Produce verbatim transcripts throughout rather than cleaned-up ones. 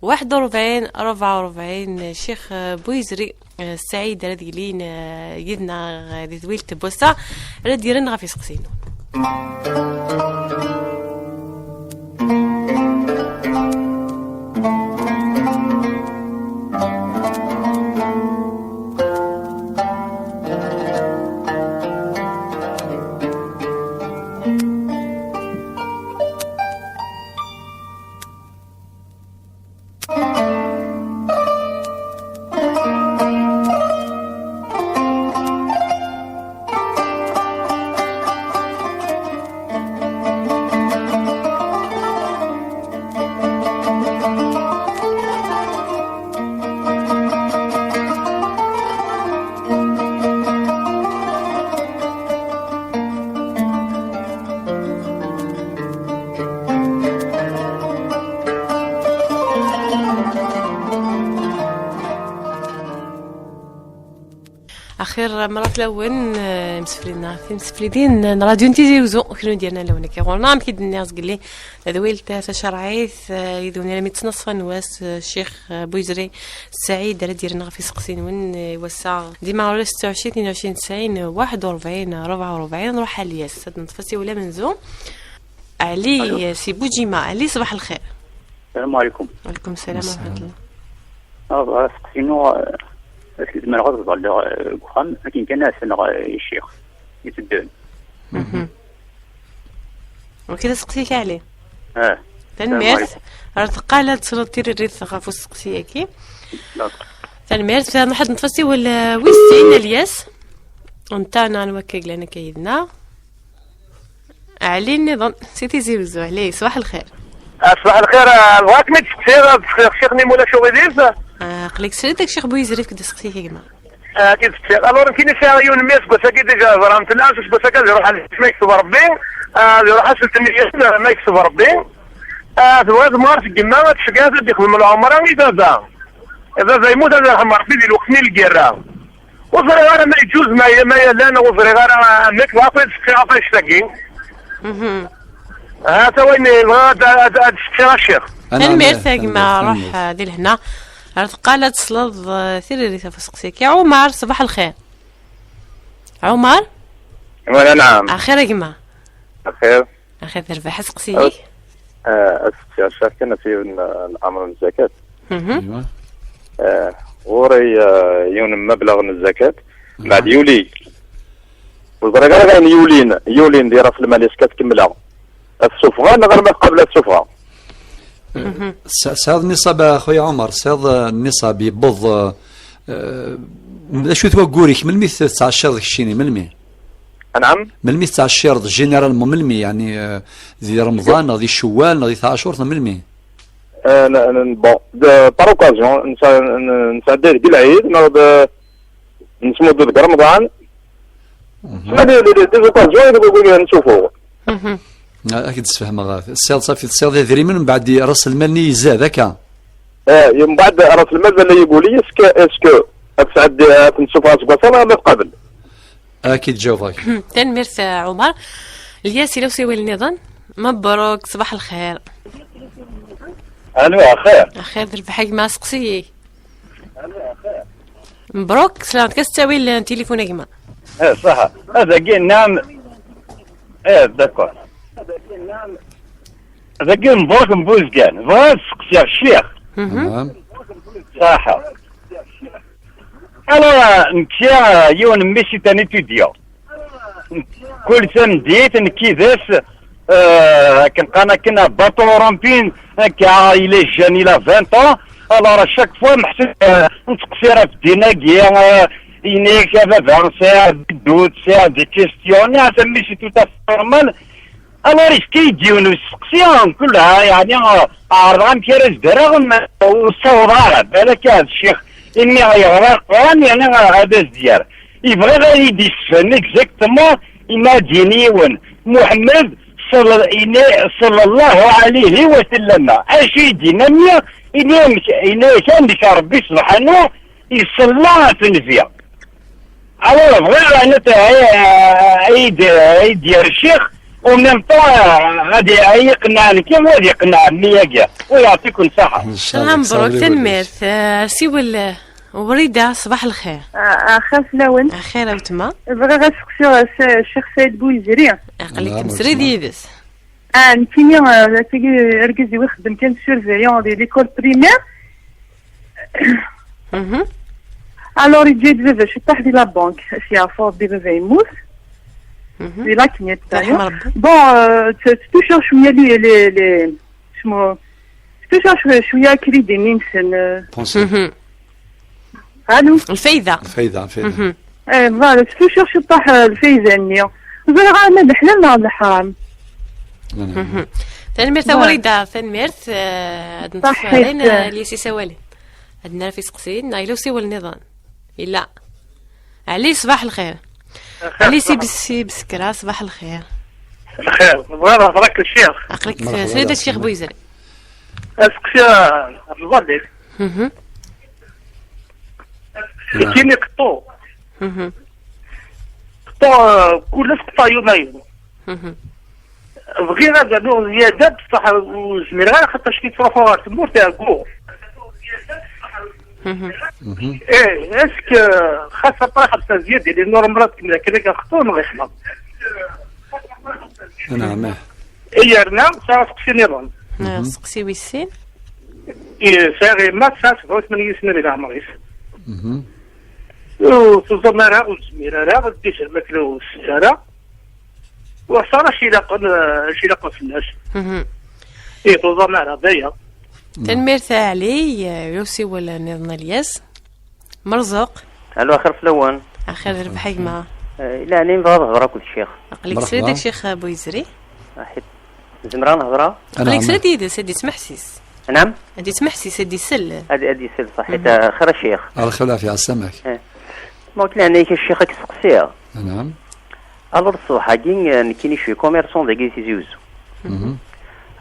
واحد وربعين، أربعة وربعين، الشيخ بويزري، آه، السعيد راه يلين، آه، يدنا، آه، ذي ذويل تبوسة، راه ديرنا في سقسينو. أخير مرة في الأول، آه، مسفلين، في مسفلين، آه، راديو نتيزي وزو، كنا ديالنا لونك يا غورنا، مكيد الناس قال لي، هذا ويل تاع شرعيث، آه، يدوني لمي تصنص فنواس، آه، الشيخ، آه، بويزري السعيد، على ديرنا في سقسين وين، آه، وسا ديما ولا ستة وعشرين، اثنين وعشرين، تسعين، واحد وربعين، أربعة وربعين، نروح على الياس، هاد نطفسي ولا منزو. علي سي بوجيما. علي، صباح الخير. السلام عليكم. وعليكم السلام ورحمة الله. آه، سقسينو، آه، أسلت من غضب على، آه، القرآن، لكن كان أسلم، آه، الشيخ يتدين. وكذا سقسيك عليه. اه. تنميرت. السلام عليكم. راه تقال هاد الصورة تيري ريت غافو سقسيكي. تنميرت، فهاد واحد نتفسي ولا ويسين الياس. انت انا نوكل لنا كيدنا. علي النظام، سيتي زيوزو عليه، صباح الخير. آه، صباح الخير، آه، بغاك ما تسقسي، آه، تسقسي شيخ نيمو ولا شو غيديز؟ آه، قليك سريتك شيخ بويزريف كنت تسقسي كيما. آه، كنت تسقسي. الور يمكن يسعى يون ميس قوسا كي ديجا زرا متنا، سوس قوسا كان يروح على ما يكتب ربي، آه، يروح على ثلاثمية ما يكتب ربي. آه، تبغى تمارس قلنا ما تشقى تدخل من العمرة إذا ذا. إذا ذا يموت هذا يرحم ربي دي الوقت من القيرة. وزري غير ما يجوز ما ي-، ما يلان وزري غير ميك واقف في عطاش تاكي. ها تا وين هذا، هذا، هذا الشيخ. أنا تنميرت عندي، يا جماعة، عندي روح، تنميرت. آه، دير هنا. راه تقالت صلاد، آه، ثيري ريتا فسقسيك. يا عمر، صباح الخير. عمر؟ ولا نعم. أخير يا جماعة. أخير. أخير تربح، سقسيك. آه، أسقسي الشيخ كان في الأمر الزكاة. مهم. آه، غوري، آه، يون مبلغ من الزكاة. بعد يولي. وزرا غير غير يولين، يولين دي راس المال يسكت كملها. السفغة، نغير ما قبل السفغة. س-، سعر النصاب أخويا عمر، سعر النصاب يبض، آه، آه، شو توا قوريك، من ميت تعشر ذيك الشيني، من مي؟ نعم. من ميت تعشر جينيرالمون، من مي؟ يعني، آه، ذي رمضان، ذي شوال، ذي تعشر، من مي؟ آه، ن-، ن-، بون، د-، بار اوكازيون، نسا-، ن-، نسعديه ديك العيد، ناخذ، آه، نسمو ديك رمضان. هذه لي، لي، دي زوكازيون اللي بغينا نشوفوه. مهم. آه، أكيد تسفهمغ. السياض صافي، السياض يدري من بعد راس المال ني يزاد، هكا. آه، من بعد راس المال ولا يقول لي، اسكو، اسكو تسعد، آه، نشوفها سكواسا، ما، ما تقابل. أكيد جاوبك. تنميرت عمر. الياس إلا وسيوي النظام. مبروك، صباح الخير. ألو، خير. خير، تربحك ما سقسي. مبروك، سلامتك، كتساوي التليفون يا جماعة. إيه، صح. هذا كي نعم. إيه، داكور. هذا كي مبروك مبوزقان. بغا نسقسي الشيخ. مهم. تمام. صح. أنا نكيا يون ميسي تاني توديو. كل سنديت نكيدس، آه، كنقانا كنا باطو رومبين، كا إلي جان إلى فان طون. ألور، شاك فوا محسن، آه، نتقصير في الديناكيا، آه، إنيك، آه، بابا، سير دي دوت، سير دي كيستيون، آه، سمي سي تو تافي نورمال. ألور، إسكي يجيون السقسيان كلها، يعني، آه، عرض عن كيرز دراغون، وصور عرب، بالك هذا الشيخ، إني غير القرآن، يعني، آه، هذا الزيار. يبغى غير يدي السفن، اكزاكتومون، يماجيني يون. محمد صلى، إني صلى الله عليه وسلم. أشي يدينا مية، إني مش، إني كان بك ربي سبحانه يصلى تنزيا. ألور، بغير أنا تا-، عيد، عيد يا الشيخ، Au même temps, euh, ad iqenneɛ nekki, ad iqenneɛ mmi-agi. U yeɛṭiken ṣṣeḥḥa. Inchallah, mebṛuk, tanemmirt. Euh, siwel, euh, Wrida, ṣbaḥ lxir. Ah, axir fell-awen. Axir a wetma. Bɣiɣ ad seqsiɣ, euh, Ccix Saɛid Buyezri. Aql-ikem srid yid-s. Ah, nekkini, euh, tagi, argaz-iw ixeddem kan surveillant di l'école primaire. Mhm. Alors, yeǧǧa-d baba ciṭṭaḥ di la banque, ad s-yeɛfu Rebbi, baba yemmut. Mhm. Di la cagnotte, d'ailleurs. Bon, euh, t-, tettucir cwiya les, les, les, اسمو, tettucir cwiya, cwiya crédit-nni-nsen, euh. Pension. Mhm. Allô? Lfayda. Lfayda, lfayda. Mhm. Eh, voilà, tettucir ciṭṭaḥ, euh, lfayda-nni. Ẓriɣ ma d leḥlal neɣ d leḥram. Mhm. Tanemmirt a Wrida, tanemmirt. Eh, ad nṭef ɣer ayen, eh, Lyes isawalen. Ad nerr ɣef iseqsiyen, neɣ yella usiwel nniḍen? Yella. Ɛli, ṣbaḥ lxir. Ɛli si Bes-, si Beskra, ṣbaḥ lxir. Lxir, bɣiɣ ad hedreɣ akked ccix. Aql-ik srid a ccix Buyezri. Aseqsi ɣef lbaḍil. Mhm. Yettini qeṭṭu. Mhm. Qeṭṭu, eh, kul ass qeṭṭu yum ayum. Mhm. Bɣiɣ ad rnuɣ zzyada, bṣaḥ ur zmireɣ ara, xaṭac mi ttruḥuɣ ɣer tmurt, ɛegguɣ. Mhm. Mhm. Eh, est-ce que xas après xemsa zzyada, les normes, ad kemmleɣ kan akka xeṭṭu neɣ ixlaḍ? Anɛam, eh. Yerna sɛiɣ aseqsi niḍen. Mhm. Aseqsi wis sin. Eh, sɛiɣ yemma tesɛa sebɛa u tmanyin snin di leɛmer-is. Mhm. Ur tuẓam ara, ur tezmir ara, ad d-tejjem akken ur tess ara. Ur ḥṣan acu ilaqen, eh, acu ilaqen fell-as. Mhm. Ih, tuẓam ara, d aya. Tanemmirt a Ɛli, eh, i usiwel niḍen a Lyes. Merzuq. Alo, axir fell-awen. Axir d rrbeḥ a gma. Eh, leɛni, bɣiɣ ad hedreɣ akked ccix. Aql-ik srid a ccix Buyezri. Aḥit. Zemreɣ ad hedreɣ? Aql-ik srid yid-s, ad d-ismeḥsis. Anɛam? Ad d-ismeḥsis, ad d-isel. Ad, ad d-isel, ṣaḥit. Mhm. Xir a ccix. Ala xir, lɛafya, ɛeslama-k. Eh. Ma ur k-leɛnaya-k a ccix, ad k-steqsiɣ. Anɛam? Alors, ṣṣbeḥ-agi, eh, nekkini je suis commerçant dagi di Tizi Uzzu. Mhm.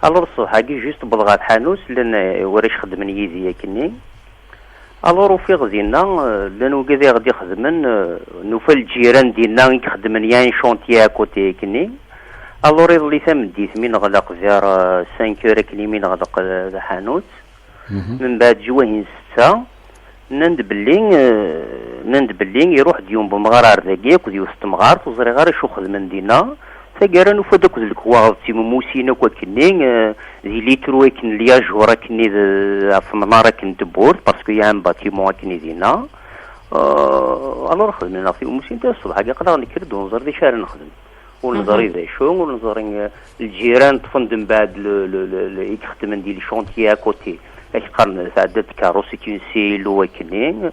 Alors, ṣṣbeḥ-agi, juste wwḍeɣ ɣer tḥanut, llan, eh, warrac xeddmen yid-i akkenni. Alors, ufiɣ dinna, eh, llan wigad i ɣ-d-ixedmen, eh, nufa lǧiran dinna i ixeddmen, il y a un chantier à côté akkenni. Alors, iḍelli tameddit, mi neɣleq vers, eh, cinq heures akkenni, mi neɣleq, eh, taḥanut, Mhm. Membeɛd ttwahin setta, nnan-d belli, eh, nnan-d belli iruḥ-d yiwen n umɣar ar dagi akked yiwet n temɣart, ur ẓriɣ ara acu xedmen dinna. Taggara nufa-d akked lekwaɣeḍ d timumussin akk akkenni, eh, di litru akken, lyajur akkenni d, ɣef temnaṛ akken n tewwurt, parce que y a un bâtiment akkenni dinna. Eh, alors xedmen-aɣ timumussin, ta ṣṣbeḥ-agi aql-aɣ nekker-d ur neẓri d acu ara nexdem. Ur neẓri d acu, ur neẓri, eh, lǧiran ṭṭfen-d mbeɛd le, le, le, le, i ixeddmen di le chantier à côté. Ak qqaren tɛedda-d tkeṛṛust, c'est une C L O akkenni.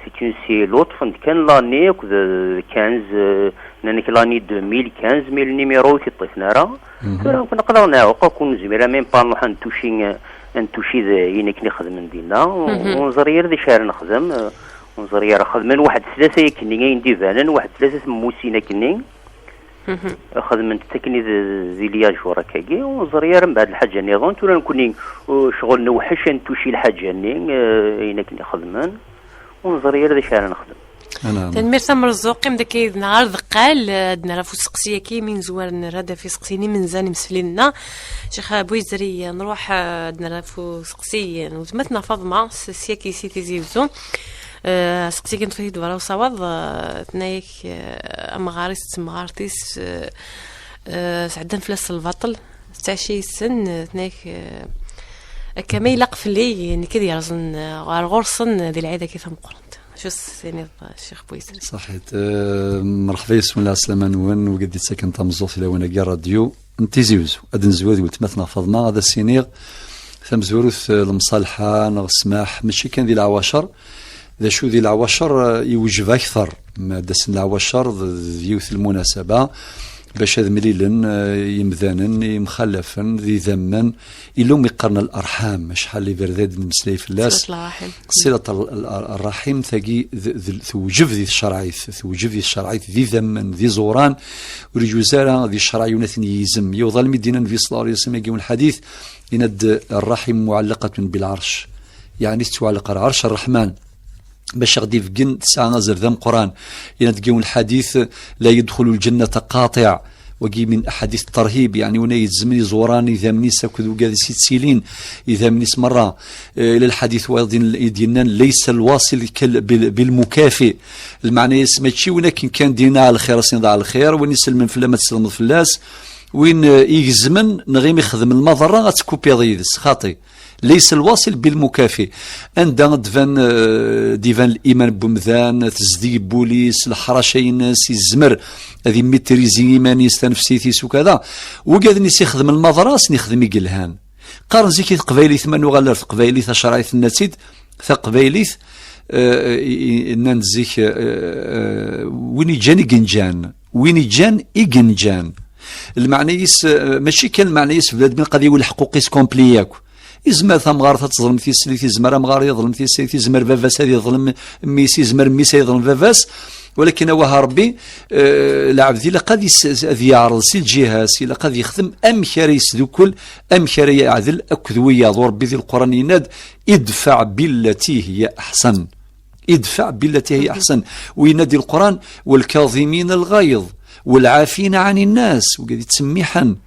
C'est une C L O, ṭṭfen-d kan l'année akked, eh, quinze, eh, nnan-ak l'année deux mille quinze, mais le numéro ur t-ṭṭifen ara. Mhm. Tura aql-aɣ neɛweq akk, ur nezmir ara même pas ad nruḥ ad nettuci, eh, ad nettuci d ayen akken i xedmen dinna. Mhm. Ur neẓri ara d acu ara nexdem, eh, ur neẓri ara. Xedmen waḥed tlata akkenni ayen d-ibanen, waḥed tlata temmusin akkenni. Mhm. Xedment-tt akken i d, di lyajur akkagi, ur neẓri ara mbeɛd lḥaǧa nniḍen. Tura nekkni, uh, ccɣel newḥec ad nettuci lḥaǧa-nni, uh, ayen akken i xedmen, ur neẓri ara d acu ara nexdem. Anɛam. Tanemmirt a Merzuq, qqim dagi yid-neɣ ar deqqal, uh, ad nerr ɣef useqsi-agi, mi nezwar nerra-d ɣef iseqsiyen imenza n imesflin-nneɣ. Ccix Buyezri, nruḥ, uh, ad nerr ɣef useqsi n weltma-tneɣ Faḍma, s, syagi si Tizi Uzzu. Eh, aseqsi kan ṭṭfit-id berra usawaḍ, eh, tenna-yak, eh, amɣar-is d temɣart-is, eh, eh, sɛeddan fell-as lbaṭel, tettɛici yes-sen, eh, tenna-yak, eh, akka ma ilaq fell-i, nekk ad yerẓen, eh, ɣer ɣur-sen, eh, di lɛid-agi tameqqrant. Acu s-tiniḍ, eh, Ccix Buyezri? Ṣaḥit. Eh, mreḥba yes-wen, lɛeslama-nwen, wigad d-yettaken tameẓẓuɣt i lawan-agi, rradyu n Tizi Uzzu. Ad nezwir d weltma-tneɣ Faḍma, ad as-iniɣ tamezwarut, eh, lemṣalḥa neɣ ssmaḥ, mačči kan di leɛwacer. D acu di leɛwacer, eh, iwjeb akter. Ma d-asen leɛwacer d, d yiwet lmunasaba bac ad mlilen, eh, yimdanen, imxalafen, d idammen, illa umi qqaren al-arḥam, acḥal iberdan d-nemmeslay fell-as. Silat al-arḥam. Silat al-, al-, al-, arraḥim, tagi d, d, tewjeb di tcerɛit, tewjeb di tcerɛit, d idammen, d iẓuran, ur iǧuz ara di ccreɛ yiwen ad ten-yizem. Yewweḍ almi d-yenna Nnbi ṣella Llahu ɛalayhi wa sallam, deg yiwen lḥadit, yenna-d: "Rraḥim muɛallaqatun bil ɛerc." Yeɛni tettwaɛelleq ar ɛerc Rreḥman. Bac aɣ-d-ibeggen tesɛa azal d ameqqran. Yenna-d deg yiwen lḥadit: "La yedxulu lǧennata qaṭiɛ." Wagi min aḥadit tarhib, yeɛni win ay yezzmen iẓuran, idammen-is akked wigad-is yettilin, idammen-is merra. Eh, ila lḥadit wayeḍ i d-yennan: "Laysa lwasil kal-, bil-, bilmukafi." Lmeɛna-is, mačči win akken kan d-yenna ɛla lxir, ad s-iniḍ ɛla lxir, win isellmen fell-am ad tsellmeḍ fell-as, win, eh, igezmen neɣ imi xedmen lmaḍerra ad tkupiḍ yid-s, xaṭi. Laysa lwasil bilmukafi. Anda d-iban, eh, d-iban liman n wemdan, tezdeg n wul-is, leḥraca-ines, yezmer ad immitrizi iman-is, tanefsit-is ukada. Wigad-nni s ixedmen lmaḍra, ad sen-ixdem i yelhan. Qqaren zik i teqbaylit, ma nuɣal ar teqbaylit tacerɛit, tenna-tt-id, taqbaylit, eh, i, i, nnan-d zik, eh, eh, win iǧǧan i yenǧan, win iǧǧan i yenǧan. Lmeɛna-is, eh, mačči kan lmeɛna-is, bnadem ilaq ad yawi lḥequq-is complet yakk. Izmer tamɣart ad teẓlem tislit, izmer amɣar ad yeḍlem tislit, izmer baba-s ad yeḍlem mmi-s, izmer mmi-s ad yeḍlem baba-s. Walakin, awah a Ṛebbi, eh, lɛebd ilaq ad is-, ad yeɛreḍ si lǧiha-s, ilaq ad yexdem amek ara yesdukel, amek ara yeɛdel akked wiyaḍ. U Ṛebbi di Lqur'an yenna-d: "Idfaɛ billati hiya aḥsan." Idfaɛ billati hiya aḥsan. U yenna-d di Lqur'an: "Walkaḍimina lɣayḍ, walɛafina ɛani nnas", wigad yettsemmiḥen.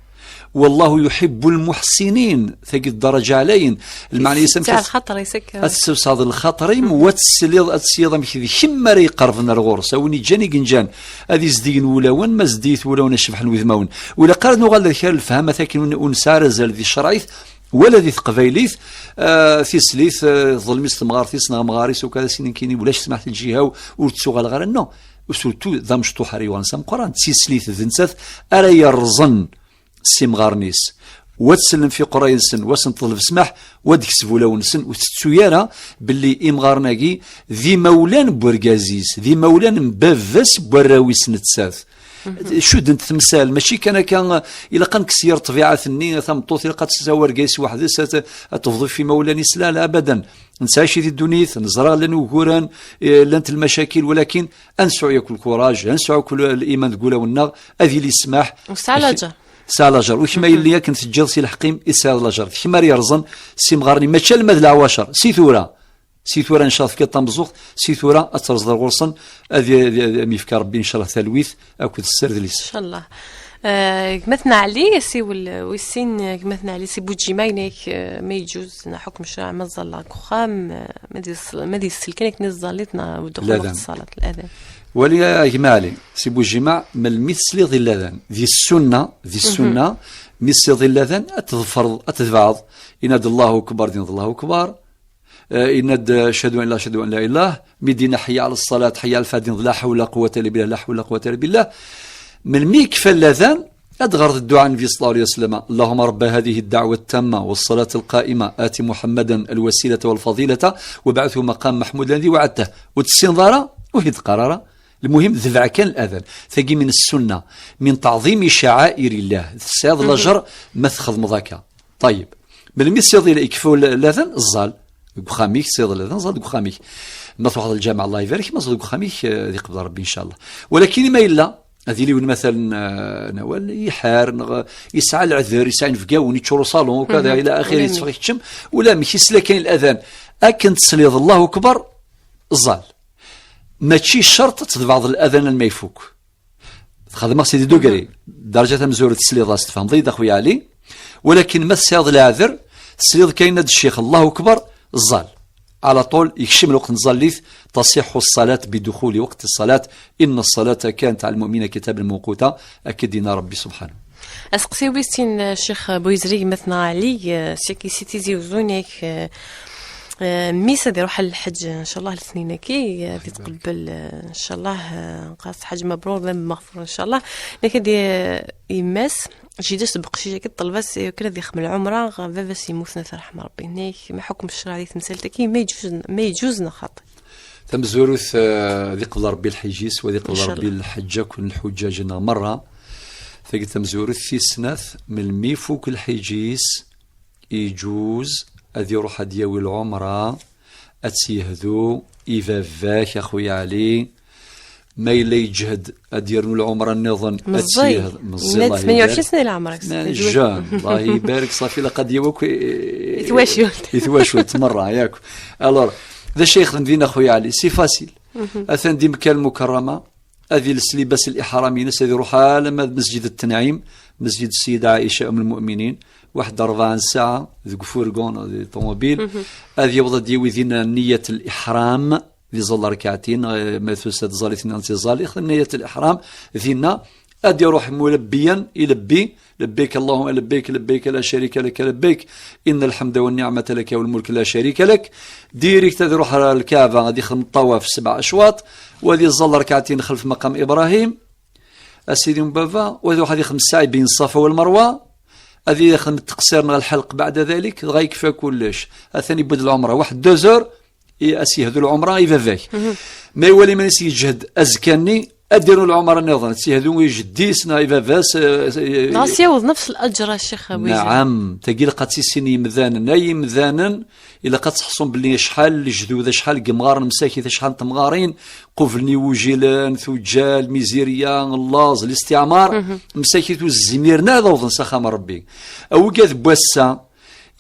"Wallahu yuḥibbu lmuḥsinin", tagi d ddaraǧa ɛlayen. Lmeɛna-is amek ad, lxaṭer-is akka, ad tessewsaḍ lxaṭer-im, u ad tesliḍ, ad tesliḍ amek d kemm ara iqerben ar ɣur-s. A win iǧǧan i yenǧan, ad izdigen wulawen, ma zeddiget wulawen ad cebḥen wudmawen. Ur ilaq ara ad nuɣal d kra n lefhama takken ur, ur nesɛi ara azal di tcerɛit wala di teqbaylit. Ah, tislit, ah, teḍlem-itt temɣart-is neɣ amɣar-is, ukad as-inin kini ulac ssmaḥ di lǧiha-w, ur ttuɣaleɣ ara. Non. U surtout d amecṭuḥ ara yuɣalen s ameqqran, d tislit d nettat ara yerẓen s imɣaren-is, wa tsellem f iqerray-nsen, wa sen-teḍleb ssmaḥ, wa d-tekseb ulawen-nsen, ur tettu ara belli imɣaren-agi d imawlan n wergaz-is, d imawlan n baba-s n warraw-is nettat. Cuddent temsal, mačči kan akka, ilaq ad nekkes yir ṭṭbiɛat-nni, tameṭṭut ilaq ad tezzaw argaz-is weḥd-s, ad, ad tebḍu f imawlan-is, la, la, abadan. Nettɛici di ddunit, neẓra llan wuguren, eh, llant lmacakil, walakin ad nesɛu yakk lkuraj, ad nesɛu yakk liman deg wulawen-nneɣ, ad yili ssmaḥ. Nesɛa laǧer. Tesɛa lajer. U kemm a yelli akken teǧǧiḍ si lḥeqq-im i tesɛiḍ lajer. D kemm ara yerẓen s imɣaren-im, mačči alma d leɛwacer. Si tura. Si tura, ncallah, tefkiḍ tameẓẓuɣt, si tura ad terẓeḍ ar ɣur-sen, ad y-, ad y-, ad m-yefk Rebbi, ncallah, talwit akked sser d liser. Ncallah. Eh, gma-tneɣ Ɛli, asiwel wis sin, eh, gma-tneɣ Ɛli si Buǧima, yenna-ak, eh, ma yeǧǧuz neɣ ḥukm ccṛeɛ ma ẓẓalleɣ deg uxxam, eh, ma d-yesl-, ma d-yessel kan akken i tẓallit neɣ ddxul waqt ṣṣalat, ladan. Wali a gma Ɛli, si Buǧima, melmi tesliḍ i ladan, di ssunna, di ssunna, mi tesliḍ i ladan, ad tḍefreḍ, ad tedbeɛḍ, yenna-d Allahu akbar, dinḍ Allahu akbar, eh, yenna-d ashhadu an la, ashhadu an la ilah, mi d-yenna ḥeyya ɛla ṣṣalat, ḥeyya ɛla lfalah, dinḍ la ḥawla la quwwata illa billah, la ḥawla la quwwata illa billah. Melmi yekfa ladan, ad ɣreḍ dduɛa n Nnbi ṣalla Llahu ɛalayhi wa sallam: "Allahumma rabba hadihi dda'wati ttamma was salati lqa'ima, ati Muḥammadan lwasilata wal fadilata wabɛathu maqaman maḥmudan lladhi wa'adtah." Ur tessineḍ ara, ur t-id-qqar ara. Lmuhim, dbeɛ kan ladan. Tagi min ssunna, min teɛḍimi caɛair illah. Tesɛiḍ lajer ma txedmeḍ akka. Ṭayyeb. Melmi tesɛiḍ ila-, ikfa ula-, ladan, ẓẓal. Deg uxxam-ik, tesɛiḍ ladan, ẓẓal deg uxxam-ik. Ma truḥeḍ lǧameɛ, Allah ibarek, ma ẓẓal deg uxxam-ik, eh, ad iqbel Rebbi, ncallah. Walakin ima yella, eh, nawal, iḥar, neɣ, eh, yesɛa leɛder, yesɛa inebgawen, yeččur usalun, ukada, ila axiri, ulamek, yessefk ad keččem, ulamek, isla kan i ladan. Akken tesliḍ Allahu akbar, ẓẓal. Mačči ccerṭ ad tedbeɛḍ ladan alma ifuk. Txedmeɣ si di dugri. Derǧa tamezwarut tesliḍ-as, tfehmeḍ-iyi-d, a xuya Ɛli. Walakin ma tesɛiḍ leɛder, tesliḍ kan yenna-d ccix Allahu akbar, ẓẓal. Ɛla ṭul, yekcem lweqt n tẓallit, تصح الصلاة بدخول وقت الصلاة، إن الصلاة كانت على المؤمنين كتابا موقوتا, akka i d-yenna Rebbi subḥanahu. Aseqsi wis sin, Ccix Buyezri, gma-tneɣ Ɛli, eh, seg si Tizi Uzzu, yenna-ak, eh, eh, mmi-s ad iruḥ ɣer lḥeǧ, ncallah, letnin-agi, eh, ad itqebbel, eh, ncallah, eh, nqas ḥaǧ mabrur, dhanb maɣfur, ncallah. Yenna-ak ad i-, yemma-s, jida-s d uqcic-agi, teṭleb-as, eh, akken ad ixdem lɛumra, baba-s yemmuten, ad t-yerḥem Rebbi. Yenna-ak, ma ḥukm ccreɛ di temsalt-agi, ma yeǧuz, ma yeǧuz neɣ xaṭi? Tamezwarut, eh, ad iqbel Rebbi lḥiǧ-is, u ad iqbel Rebbi lḥeǧǧ akk n lḥuǧǧaǧ-nneɣ merra. Tagi tamezwarut tis snat, melmi ifuk lḥiǧ-is, iǧuz ad iruḥ ad yawi lɛumra, ad tt-yehdu i baba-k, a xuya Ɛli. Ma yella yeǧhed ad yernu lɛumra nniḍen, ad tt-yehdu. Meẓẓi. Meẓẓi, Allah ibarek. Tmenya u ɛecrin sna i leɛmer-is. Ma jeune, Allah ibarek, ṣafi, ilaq ad yawi akk i, i twacult. I twacult, merra, yak. Alors, d acu ay yexdem din, a xuya Ɛli? C'est facile. Atan di Mekka Lmukerrama, ad iles libas al-iḥram-ines, ad iruḥ alamma d Mesǧid at-Tanɛim, Mesǧid Ssida Ɛica Umm lmuminin, waḥed rebɛa n ssaɛa deg ufurgun, di ṭumubil, ad yaweḍ ad d-yawi dinna niyat al-iḥram, di ẓẓal rkaɛtin, eh, ma tusa tẓallit-nni n tiẓallit, niyat al-iḥram, dinna ad iruḥ mulabbiyan, ilebbi, لبيك اللهم لبيك، لبيك لا شريك لك لبيك، إن الحمد والنعمة لك والملك لا شريك لك. Direct ad iruḥ ar Lkaɛba, ad ixdem ṭṭawaf sebɛa acwaṭ, u ad iẓẓal rkaɛtin xelf maqam Ibrahim, a sidi n baba, u ad iruḥ ad ixdem ssaɛi بين الصفا والمروة, ad ixdem tteqsir neɣ lḥelq بعد ذلك, dɣa yekfa kullec. Atan yewwi-d lɛumra, waḥed deux heures, i as-yehdu lɛumra i baba-k. Ma iwala iman-is yeǧhed azekka-nni, ad d-yernu lɛumra nniḍen, ad s-yehdu i jeddi-s neɣ i baba-s, eh, eh, Ɣas yaweḍ nefs laǧr, a Ccix Abu Yezri. Naɛam, tagi ilaq ad tt-issin yimdanen. Ay imdanen, ilaq ad teḥṣum belli acḥal lejdud, acḥal n yemɣaren msakit, acḥal n temɣarin, qublen igujilen, tujjal, mizirya, llaẓ, listiɛmar, msakit ur zmiren ara ad awḍen s axxam n Rebbi. Awgad n wass-a,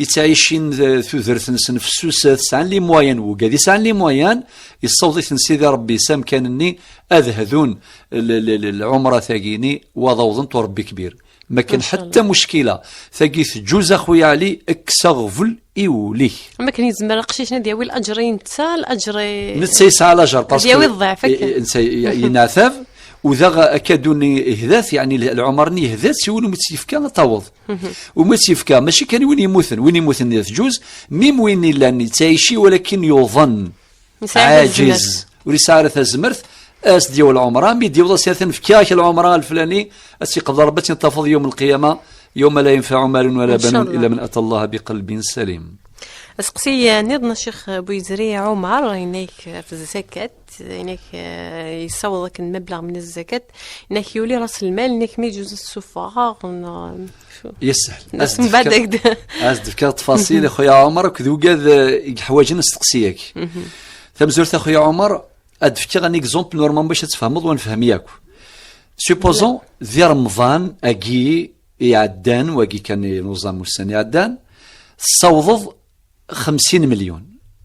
yettɛicin, eh, tudert-nsen fessuset, sɛan les moyens, wugad i sɛan les moyens, yessaweḍ-iten Sidi Rebbi s amkan-nni ad hdun l-, l-, l-, lɛumra-tagi-ni, wa ad awḍen ur Rebbi kbir. Ma kan ḥetta muckila, tagi teǧǧuz a xuya Ɛli, kkes aɣbel i wul-ik. Am akken yezmer aqcic-nni ad yawi laǧer i netta, laǧer i Netta yesɛa laǧer, ad yawi ḍḍeɛf akka. I-, i-, netta y-, yenɛtab, u daɣ akadu-nni ihda-t, yeɛni l-, lɛumar-nni ihda-t, s win umi tt-yefka ad taweḍ. Umi tt-yefka, mačči kan i win yemmuten, win yemmuten di tǧuz, mim win illan yettɛici, walakin yuḍen, ɛaǧiz, ur yesɛi ara tazmert, as-d yawi lɛumra, mi d-yaweḍ as-, atan fkiɣ-ak lɛumra leflani, ad tt-yeqbel Rebbi, ad tt-in-tafeḍ yawm lqiyama, يوم لا ينفع مال ولا بنون إلا من أتى الله بقلب سليم. Aseqsi, eh, nniḍen a Ccix Abu Yezri, Ɛumar, yenna-k ɣef zzakat, yenna-k, eh, yessaweḍ akken mebleɣ min zzakat, yenna-k yuli ras lmal, yenna-k ma yeǧuz ad t-ssufɣeɣ, neɣ, eh, Yeshel. As-d-fkeɣ ttfaṣil, a xuya Ɛumar, akked wigad, eh, i yeḥwaǧen asteqsi-agi. Tamezwarut, a xuya Ɛumar, ad d-fkeɣ un exemple normal bac ad tfehmeḍ, wa nefhem yakk. Supposons, di Remḍan-agi iɛeddan, wagi kan i nuẓam ussan iɛeddan, tessawḍeḍ xemsin milyon.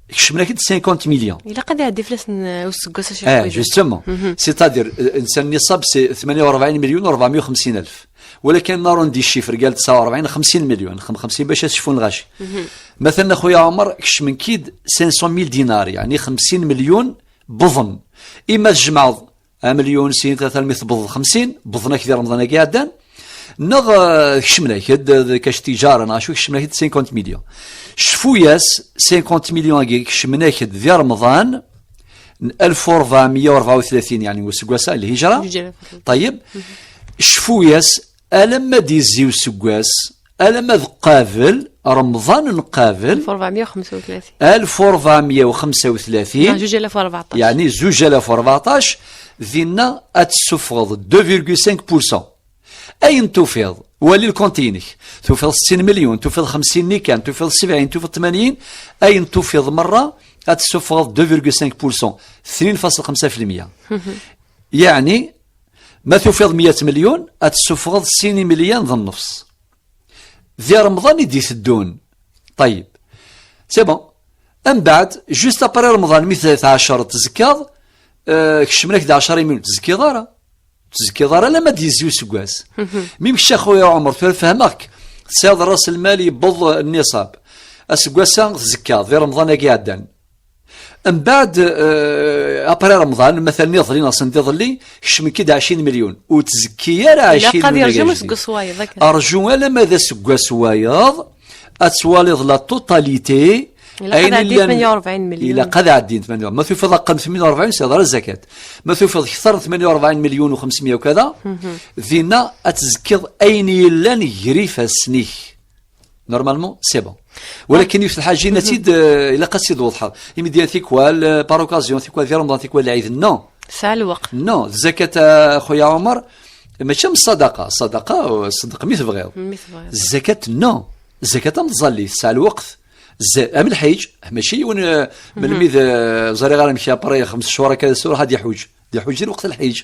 Kecmen-ak-d cinquante millions. Ilaq ad iɛeddi fell-asen, eh, useggas, a Ccix. Eh, justement. C'est-à-dire, eh, nsan nisab, c'est ثمانية وأربعين مليون وأربعمية وخمسين ألف. Walakin narundi cifr, قال تسعة وأربعين, xemsin milyon, xem-, xemsin bac ad cfun lɣaci. Matan, a xuya Ɛumar, kecmen-k-id cinq cent mille dinars, yeɛni xemsin milyon wwḍen. Ima tjemɛeḍ amelyun, sin, tlata, almi tewwḍeḍ xemsin, wwḍen-ak di Remḍan-agi iɛeddan, neɣ, eh, kecmen-ak-d, eh, d kac tijara, neɣ acu, kecmen-ak-d cinquante millions. Cfu-yas, cinquante millions-agi kecmen-ak-d di Remḍan n ألف وأربعمية وأربعة وثلاثين, yeɛni useggas-a, lhijra. Lhijra. Ṭayyeb. Cfu-yas, alamma d-yezzi useggas, alamma d qabel, Remḍan n qabel, ألف وأربعمية وخمسة وثلاثين. ألف وأربعمية وخمسة وثلاثين, Neɣ zuǧ alaf u rbeɛṭac. Yeɛni zuǧ alaf u rbeɛṭac, dinna ad tessufɣeḍ deux virgule cinq pour cent. Ayen tufiḍ, wali lkunt-inek, tufiḍ ستين مليون, tufiḍ خمسين nikan, tufiḍ سبعين, tufiḍ ثمانين, ayen tufiḍ merra, ad tessufɣeḍ deux virgule cinq pour cent, اثنين فاصلة خمسة في المية. Yeɛni, ma tufiḍ مية مليون, ad tessufɣeḍ sin imelyun d nnefs. Di Remḍan i d-iteddun. Ṭayyeb. C'est bon. Mbeɛd, juste après Remḍan, mi t-, tɛecreḍ, tzekkaḍ, eh, kecmen-ak-d ɛecra imelyun, ur tzekkiḍ ara. Ur tzekkiḍ ara alamma d-yezzi useggas. Mi kečč, a xuya Ɛumar, tura fehmeɣ-k, tesɛiḍ ras lmal yewweḍ nniṣab. Aseggas-a tzekkaḍ, di Remḍan-agi iɛeddan. Mbeɛd, eh, après Remḍan, matalan iḍelli neɣ sendiḍelli, kecmen-k-id ɛecrin melyun. Ur tzekki ara ɛecrin melyun. Ilaq ad yerǧu aseggas wayeḍ, akka. Rǧu alamma d aseggas wayeḍ, ad twaliḍ la totalité. Ilaq ad ɛeddi ثمانية وأربعين مليون. Ilaq ad ɛeddin ثمانية وأربعين. Ma tufiḍ aqqen ثمانية وأربعين, sɛiḍ ara zzakat. Ma tufiḍ kter ثمانية وأربعين مليون وخمسمية وكذا, dinna ad tzekkiḍ ayen yellan gar ifassen-ik. Normalement, c'est bon. Walakin yiwet lḥaǧa, yenna-tt-id, eh, ilaq ad tt-id-tweḍḥeḍ. Imi d-yenna tikwal, eh, par occasion, tikwal di Remḍan, tikwal lɛid. Non. Tesɛa lweqt. Non, zzakat, a xuya Ɛumar, mačči am ṣṣadaqa. Ṣṣadaqa, eh, ṣeddeq mi tebɣiḍ. Mi tebɣiḍ. Zzakat, non. Zzakat am tẓallit, tesɛa lweqt. Z-, am lḥiǧ, mačči yiwen, eh, melmi d, eh, ẓriɣ ara amek après xems cchur akka, ad iruḥ ad iḥuǧ. D iḥuǧ di lweqt n lḥiǧ.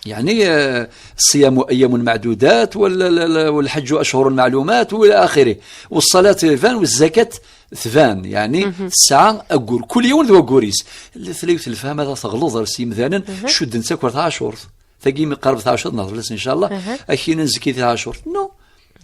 Yeɛni, eh, الصيام أيام معدودات, wal-, la-, la-, والحج أشهر معلومات, وإلى آخره. والصلاة tban, والزكاة tban, yeɛni tesɛa aggur. Kul yiwen d waggur-is. Tella yiwet lefhama teɣleḍ ar s yimdanen, cudden-tt akk ar taɛcurt. Tagi mi qerb tɛacurt, nehḍer fell-as, ncallah. Aha. Ak-inan zikki di tɛacurt. Non.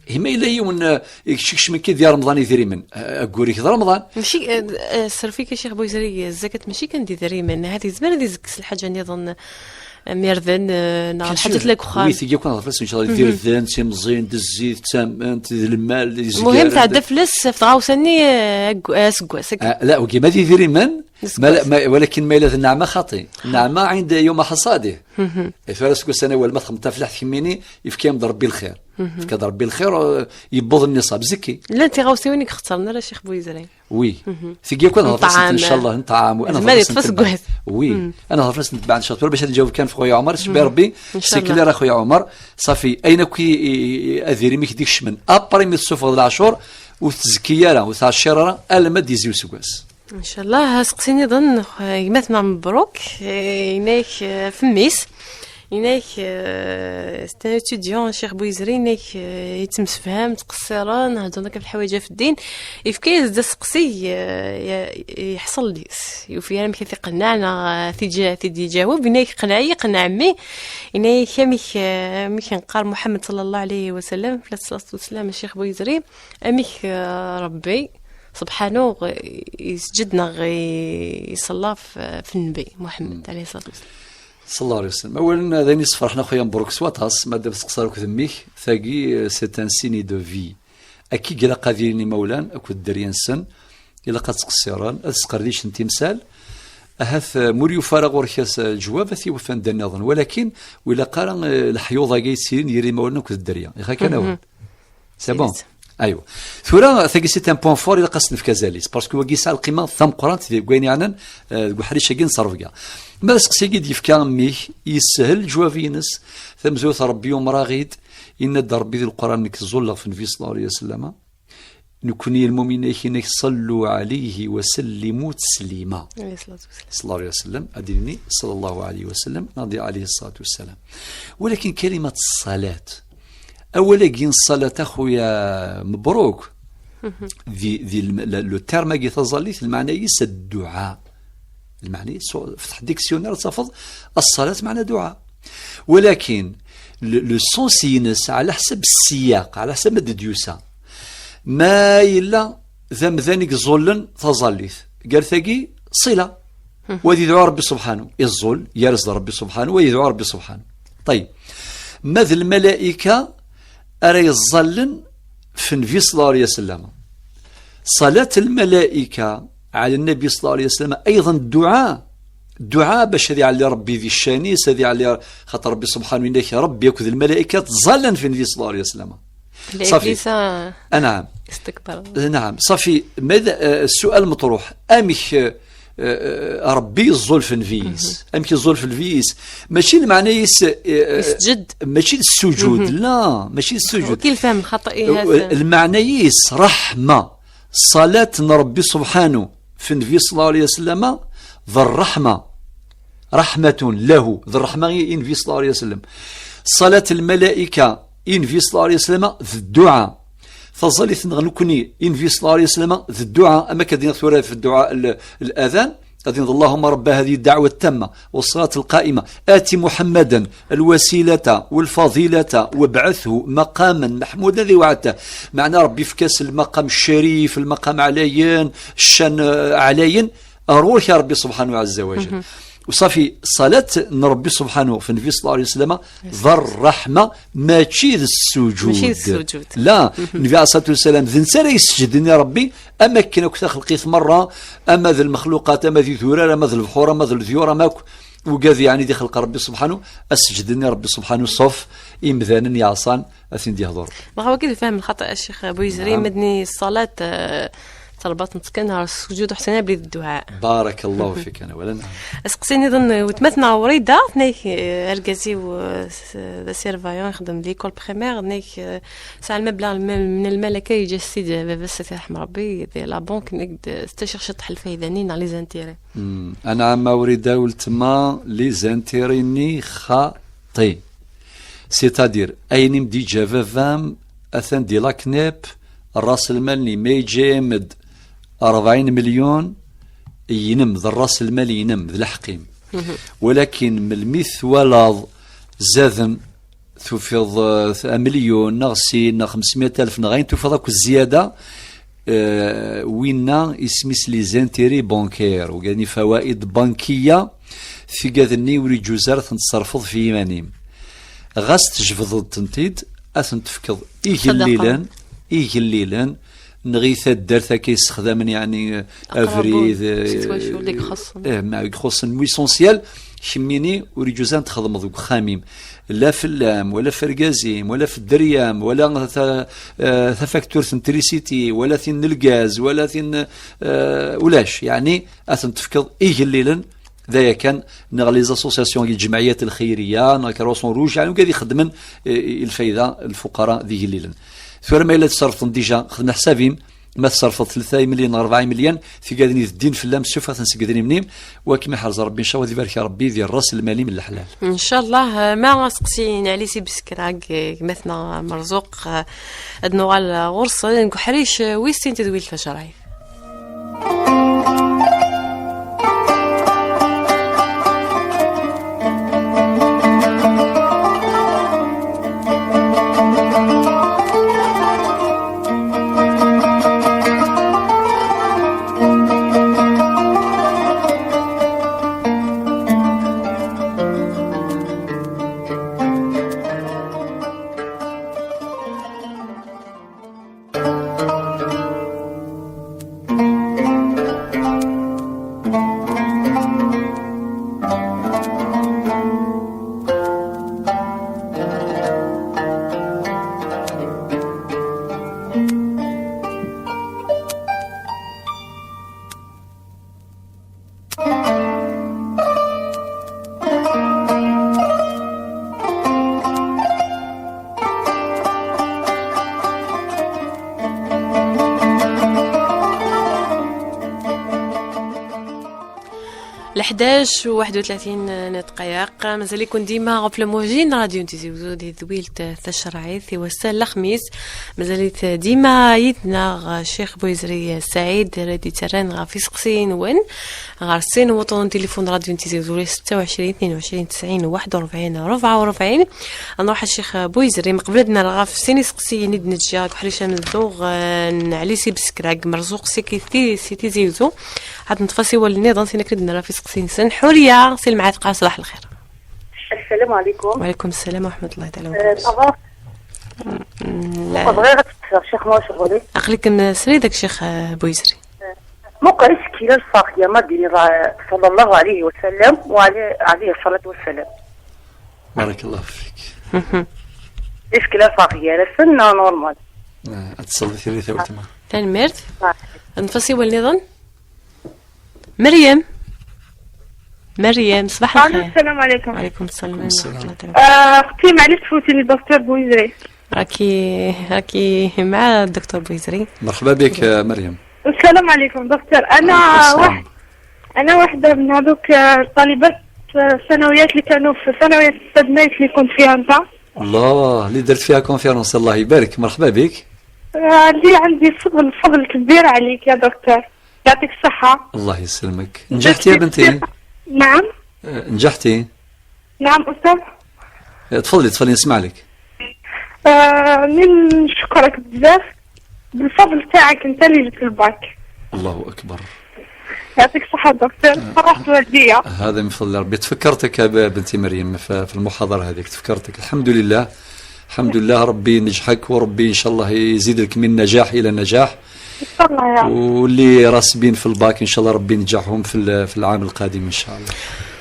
Ima yella yiwen, eh, ikcekcmen-k di Remḍan idrimen, eh, aggur-ik d Remḍan. Mačči, eh, eh, sserf-ik a Ccix Buyzri, zzakat mačči kan d idrimen, ahat yezmer ad izekk s lḥaǧa nniḍen, eh, am irden, eh, neɣ lḥaǧat n wexxam. Wi tigi akk ad nehḍer fell-as, ncallah, d irden, d timẓin, d zzit, d tamment, d lmal, d izgaren. Muhim, tɛedda fell-as ɣef tɣawsa-nni, eh, agg-, eh, aseggas, akka. Ah, la, wigi ma d idrimen, ma la, ma, walakin ma yella d nneɛma xaṭi. Nneɛma ɛinda yuma ḥaṣadi. Tura seg ussan awal ma txedmeḍ taflaḥt kemmini, yefka-yam-d Rebbi lxir. Yefka-d Rebbi lxir, eh, yewweḍ nniṣab, zikki. Llant tiɣawsiwin i ixeṣren ara Ccix Buyzri. Wi. Tigi akk ad nehḍer fell-asent, ncallah, n ṭṭɛam, ad nehḍer fell-asent. Wi. Ad nehḍer fell-asent mbeɛd, ncallah, tura bac ad nǧaweb kan ɣef xuya Ɛumar, ccbi Rebbi, c'est clair a xuya Ɛumar, ṣafi, ayen akk i, i, i, ad irim i k-d-ikecmen, après mi tessufɣeḍ leɛcur, ur tettezki ara, ur tettɛeccir ara, alamma d-yezzi useggas. Ncallah, aseqsi nniḍen, eh, gma-tneɣ Mebruk, eh, yenna-ak, eh, f mmi-s, yenna-ak, eh, c'est un étudiant, Ccix Buyzri, yenna-ak, eh, yettemsefham, ttqeṣṣiren, heddren akka ɣef leḥwayeǧ ɣef ddin, yefka-yas-d aseqsi, eh, ye-, yeḥṣel deg-s, yufi ara amek ad t-iqenneɛ, neɣ, eh, ad t-iǧa-, ad t-id-iǧaweb, yenna-ak, qenneɛ-iyi, qenneɛ mmi, yenna-ak, amek, eh, amek neqqar Muḥemmed ṣalla Llahu ɛalayhi wa sallam, fell-as ṣṣalatu wa ssalam, Ccix Buyzri, amek, eh, Rebbi, subḥanu, yesǧed neɣ i-, iṣella f-, f Nnbi Muḥemmed, ɛalayhi ṣṣalatu wa ssalam. Ṣalla Llahu ɛalayhi wa sallam. Awalen, d ayen yessefraḥen a xuya Mebruk s waṭas, ma d-, teqṣer akked mmi-k, tagi, eh, c'est un signe de vie. Akka i ilaq ad ilin imawlan akked dderya-nsen, ilaq ad ttqeṣṣiren, ad sqerdicen timsal, ahat, eh, ma ur yufi ara ɣur-k as-, leǧwab, ad t-yaf anda nniḍen, walakin ur ilaq ara, eh, leḥyuḍ-agi yettilin gar imawlan akked dderya. Iɣ akken awal. C'est bon. Aywa. Tura, tagi c'est un point fort, ilaq ad s-nefk azal-is, parce que wagi yesɛa lqima tameqqrant deg wayen yeɛnan, eh, deg uḥric-agi n ttrebga. Ma d aseqsi-agi d-yefka mmi-k, yeshel leǧwab-ines, tamezwarut Rebbi yumer-aɣ-id, yenna-d Rebbi di Leqran, nekk ẓẓulleɣ f Nnbi ṣalla Llahu ɛalayhi wa sallam, nekni lmumin-ik, yenna-k, ṣallu ɛalayhi wa sallimu teslima. Ɛalayhi ṣṣalatu wa ssalam. Ṣalla Llahu ɛalayhi wa sallam, ad d-nini ṣalla Llahu ɛalayhi wa sallam, neɣ di ɛalayhi ṣṣalatu wa ssalam. Walakin kalimat ṣṣalat, awal-agi n ṣṣalat, a xuya Mebruk, di, di lm-, la, le terme-agi taẓallit, lmeɛna-is dduɛa. Lmeɛna-is, fteḥ dictionnaire, ad tafeḍ ṣṣalat meɛna dduɛa. Walakin, le, le sens-ines, ɛla ḥsab ssiyaq, ɛla ḥsab ma d-yusa. Ma yella d amdan i yeẓẓullen taẓallit, gar tagi, ṣila. Wa ad yedɛu Rebbi subḥanu, iẓẓul, gar-as d Rebbi subḥanu, wa ad yedɛu Rebbi subḥanu. Ṭayyeb. Ma d lmalayika ara yeẓẓallen f Nnbi ṣalla Llahu ɛalayhi wa sallam. Ṣalat lmalayika ɛla Nnabi ṣalla Llahu ɛalayhi wa sallam, ayḍan dduɛa. Dduɛa bac ad iɛelli Rebbi di ccan-is, ad iɛelli, xaṭer Rebbi subḥanu yenna-k, Rebbi akked lmalayika ttẓallan f Nnbi ṣalla Llahu ɛalayhi wa sallam. Ṣafi. Anɛam. Istekber. Naɛam. Ṣafi, ma d, eh, ssual meṭruḥ, amek, eh, eh, Rebbi yeẓẓul f Nnbi-is? Amek yeẓẓul f Nnbi-is? Mačči lmeɛna-is, eh, eh, mačči d ssuǧud, la, mačči d ssuǧud. Waki lfahem xaṭi, eh, lmeɛna-is ṛṛeḥma. Ṣṣalat n Rebbi subḥanu f Nnbi ṣalla Llahu ɛalayhi wa sallam d ṛṛeḥma. Raḥmatun lahu, d ṛṛeḥma i, i Nnbi ṣalla Llahu ɛalayhi wa sallam. Ṣalat lmalayika i Nnbi ṣalla Llahu ɛalayhi wa sallam d dduɛa. Taẓallit-nneɣ nekkni i Nnbi ṣalla Llahu ɛalayhi wa sallam d dduɛa, am akka d-iniɣ tura f dduɛa l-, l-adan, ad iniḍ, اللهم رب هذه الدعوة التامة والصلاة القائمة آت محمدا الوسيلة والفضيلة وابعثه مقاما محمودا الذي وعدته. Meɛna Rebbi yefka-as lmaqam ccrif, lmaqam ɛlayen, ccan, eh, ɛlayen, ɣer ɣur-k a Rebbi subḥanu ɛazza wa jal. Uṣafi, ṣṣalat n Rebbi subḥanu f Nnbi ṣalla Llahu ɛalayhi wa sallam d ṛṛeḥma, mačči d ssuǧud. Mačči d ssuǧud. La, Nnbi ɛalayhi ṣṣalatu wa ssalam, d netta ara yesǧeden i Rebbi, am akken akk taxelqit meṛṛa, ama d lmexluqat, ama d idurar, ama d lebḥur, ama d leḍyur, ama akk ugad, yeɛni, d ixelq Rebbi subḥanu, ad sǧeden i Rebbi subḥanu, ṣṣuf imdanen yeɛṣan, ad ten-id-yehḍur. Dɣa wagi d lfahem lxaṭi a Ccix Buyzri, naɛam. Ma d-nini ṣṣalat, eh, ṭṭalbat neṭṭken ɣer ssuǧud uḥsin abrid dduɛa. Barakallahu fik, ana wala naɛam. Aseqsi nniḍen, eh, weltma-tneɣ Wrida, tenna-ak, eh, argaz-iw, eh, s-, d asurveillant, ixeddem di l'école primaire, tenna-ak, eh, sɛan mebleɣ lmal, من الملكة, yeǧǧa-as-t-id baba-s, ad t-yerḥem Rebbi, di la banque, tenna-ak-d, eh, tettaciɣ ciṭṭaḥ lfayda-nni neɣ les intérêts. Hmm. Anɛam a Wrida, weltma, les intérêts-nni xaṭi. C'est-à-dire, ayen i m-d-yeǧǧa baba-m, atan di la CNEP, ṛṛas lmal-nni, ma yeǧǧa-yam-d ṛebɛin melyun, inem, d ṛṛas lmal-inem, d lḥeqq-im. Walakin melmi twalaḍ Zaden, tufiḍ, eh, amelyun neɣ sin neɣ xemsmya alef neɣ ayen tufiḍ akk zzyada, eh, winna isem-is les intérêts bancaires, ugaden ifawaid bankiya, tigad-nni ur iǧuz ara ad ten-tṣerfeḍ f yiman-im. Ɣas tjebdeḍ-tent-id, ad ten-tefkeḍ igellilen, igellilen, neɣ i taddart akka yessexdamen, yeɛni, eh, abrid, eh, eh, ma i ixuṣṣen, mu essentiel, kemmini ur iǧuz ad txedmeḍ deg uxxam-im, la fell-am, wala f argaz-im, wala f dderya-m, wala ta-, eh, tafakturt n trisiti, wala tin n lgaz, wala tin, eh, ulac, yeɛni ad ten-tefkeḍ igellilen, d aya kan, neɣ les associations, lǧemɛiyat lxeyriya, neɣ Croissant Rouge, yeɛni, ugad ixeddmen, eh, i lfayda n lfuqara d igellilen. Tura ma yella tesserfeḍ déjà, xdem leḥsab-im, ma tesserfeḍ tlata imelyan neɣ rebɛa imelyan, tigad-nni d ddin fell-am, ssufeɣ-ten seg idrimen-im, wa kem-iḥrez Rebbi, ncawad ibarek Rebbi di ras lmal-im n leḥlal. Ncallah, eh, ma aseqsi n Ɛli Si Beskrag, eh, gma-tneɣ Merzuq, eh, ad nuɣal, eh, ɣur-sen, deg uḥric, eh, wis sin tedwilt tacerɛit. Leḥdac u waḥed u tlatin n dqayeq, mazal-iken dima ɣef Lmujin, Radio Tizi Uzzu, di tedwilt tacerɛit i wass-a n lexmis. Mazal-it dima yid-neɣ Ccix Buyezri Saɛid, ara d-yettarran ɣef iseqsiyen-nwen ɣer sin n wuṭṭun n tilifun n Radio Tizi Uzzu, setta u ɛecrin, tnin u ɛecrin, tesɛin, waḥed u rebɛin, rebɛa u rebɛin. Ad nruḥ a Ccix Buyezri, meqbel ad nerr ɣef sin iseqsiyen i d-neǧǧa deg uḥric amenzu, eh, n Ɛli Si Beskrag, Merzuq si Kiti-, si Tizi Uzzu. Ad neṭṭef asiwel nniḍen, sin akken ad nerr ɣef iseqsiyen-nsen. Ḥuriya, si Lemɛatqa, ṣbaḥ lxir. السلام عليكم. وعليكم السلام ورحمة الله تعالى وبركاته. Tabɣest. Mm, la. Bɣiɣ ad d-sqsiɣ Ccix Muḥ Ɣuli. Aql-ikem srid a Ccix, eh, Buyezri. Muqel isekkilen lfaxya ma d-yenna صلى الله عليه وسلم وعليه الصلاة والسلام. بارك الله فيك. Mhm. Isekkilen lfaxya, la sunna normal. Ah, ad tesleḍ i tiririt a weltma. Tanemmirt. Ah. Ad neṭṭef asiwel nniḍen. مريم. مريم، صباح الخير. السلام عليكم. وعليكم السلام ورحمة الله تعالى. آه، أختي، معليش تفوتيني دكتور بويزري. راكي، راكي مع الدكتور بويزري. مرحبا بك يا مريم. السلام عليكم دكتور. أنا وعليكم السلام. واحد، أنا واحدة من هذوك، آه، الطالبات، آه، الثانويات اللي كانوا في الثانويات التدميت اللي كنت فيها أنت. الله، اللي درت فيها conférence، الله يبارك، مرحبا بك. آه، اللي عندي فضل، فضل كبير عليك يا دكتور. يعطيك الصحة. الله يسلمك. نجحتي يا بنتي؟ نعم. آه، نجحتي؟ نعم أستاذ. آه، تفضلي، تفضلي، نسمع لك. آه، من نشكرك بزاف بالفضل تاعك أنت اللي جبت الباك. الله أكبر. يعطيك الصحة دكتور، فرحت والديا. هذا من فضل ربي. تفكرتك يا ب-، بنتي مريم، ف-، في المحاضرة هذيك تفكرتك. الحمد لله. الحمد لله، ربي ينجحك، وربي إن شاء الله يزيد لك من نجاح إلى نجاح. إن شاء الله يا رب. واللي راسبين في الباك إن شاء الله ربي ينجحهم في ال-، في العام القادم إن شاء الله.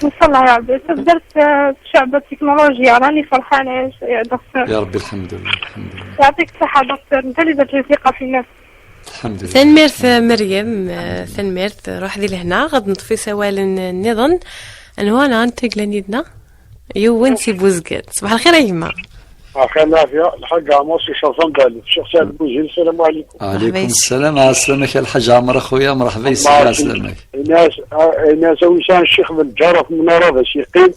إن شاء الله يا رب. درت، آه، شعبة تكنولوجيا، راني فرحانة يا ش-، يا دكتور. يا ربي، الحمد لله، الحمد لله. يعطيك الصحة دكتور، أنت اللي درت لي ثقة في النفس. الحمد لله. Tanemmirt, Meryem, eh, tanemmirt. Ruḥ di lehna, ad neṭṭef isawalen nniḍen. Anwa ara nteglen yid-neɣ? Yiwen si Buzgan. Ṣbaḥ lxir a gma. Axir lɛafya, Lḥaǧ Ɛmer si Cerfan Bali. Ccix Saɛid Buzil, السلام عليكم. وعليكم السلام، عسلامك يا الحاج عمر أخويا، مرحبا يسلمك، عسلامك. Inna-as, ah, inna-as a wi yesɛan ccix d lǧar ɣef lmenara d as-yeqqim.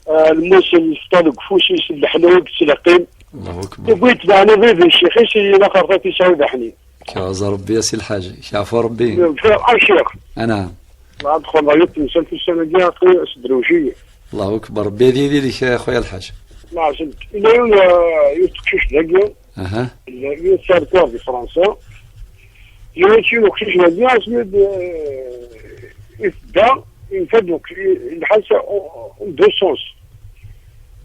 Ah, lmus n lfeṭṭa deg ufus-is, leḥlu deg tleqqim. الله أكبر. Tewwi-t daɣen iḍib i ccix-is, yella xerṭat yesɛu d aḥnin. Kaẓ Rebbi a si Lḥaǧ, kaɛfu Rebbi. Bxir a ccix. Anɛam. Ad xedmeɣ yiwet temsalt ussan-agi, aql-i s drewjiya. Allahu akbar. Rebbi ad yili deg-k a xuya lḥaǧ. Maɛsel, ila yiwen, eh, yiwet teqcict dagi, aha, yiwet terkor di Fransa, yiwet yiwen uqcic dagi, asmi d, eh, i tedda, yenfa-d uq-, i-, lḥal s-, en deux sens.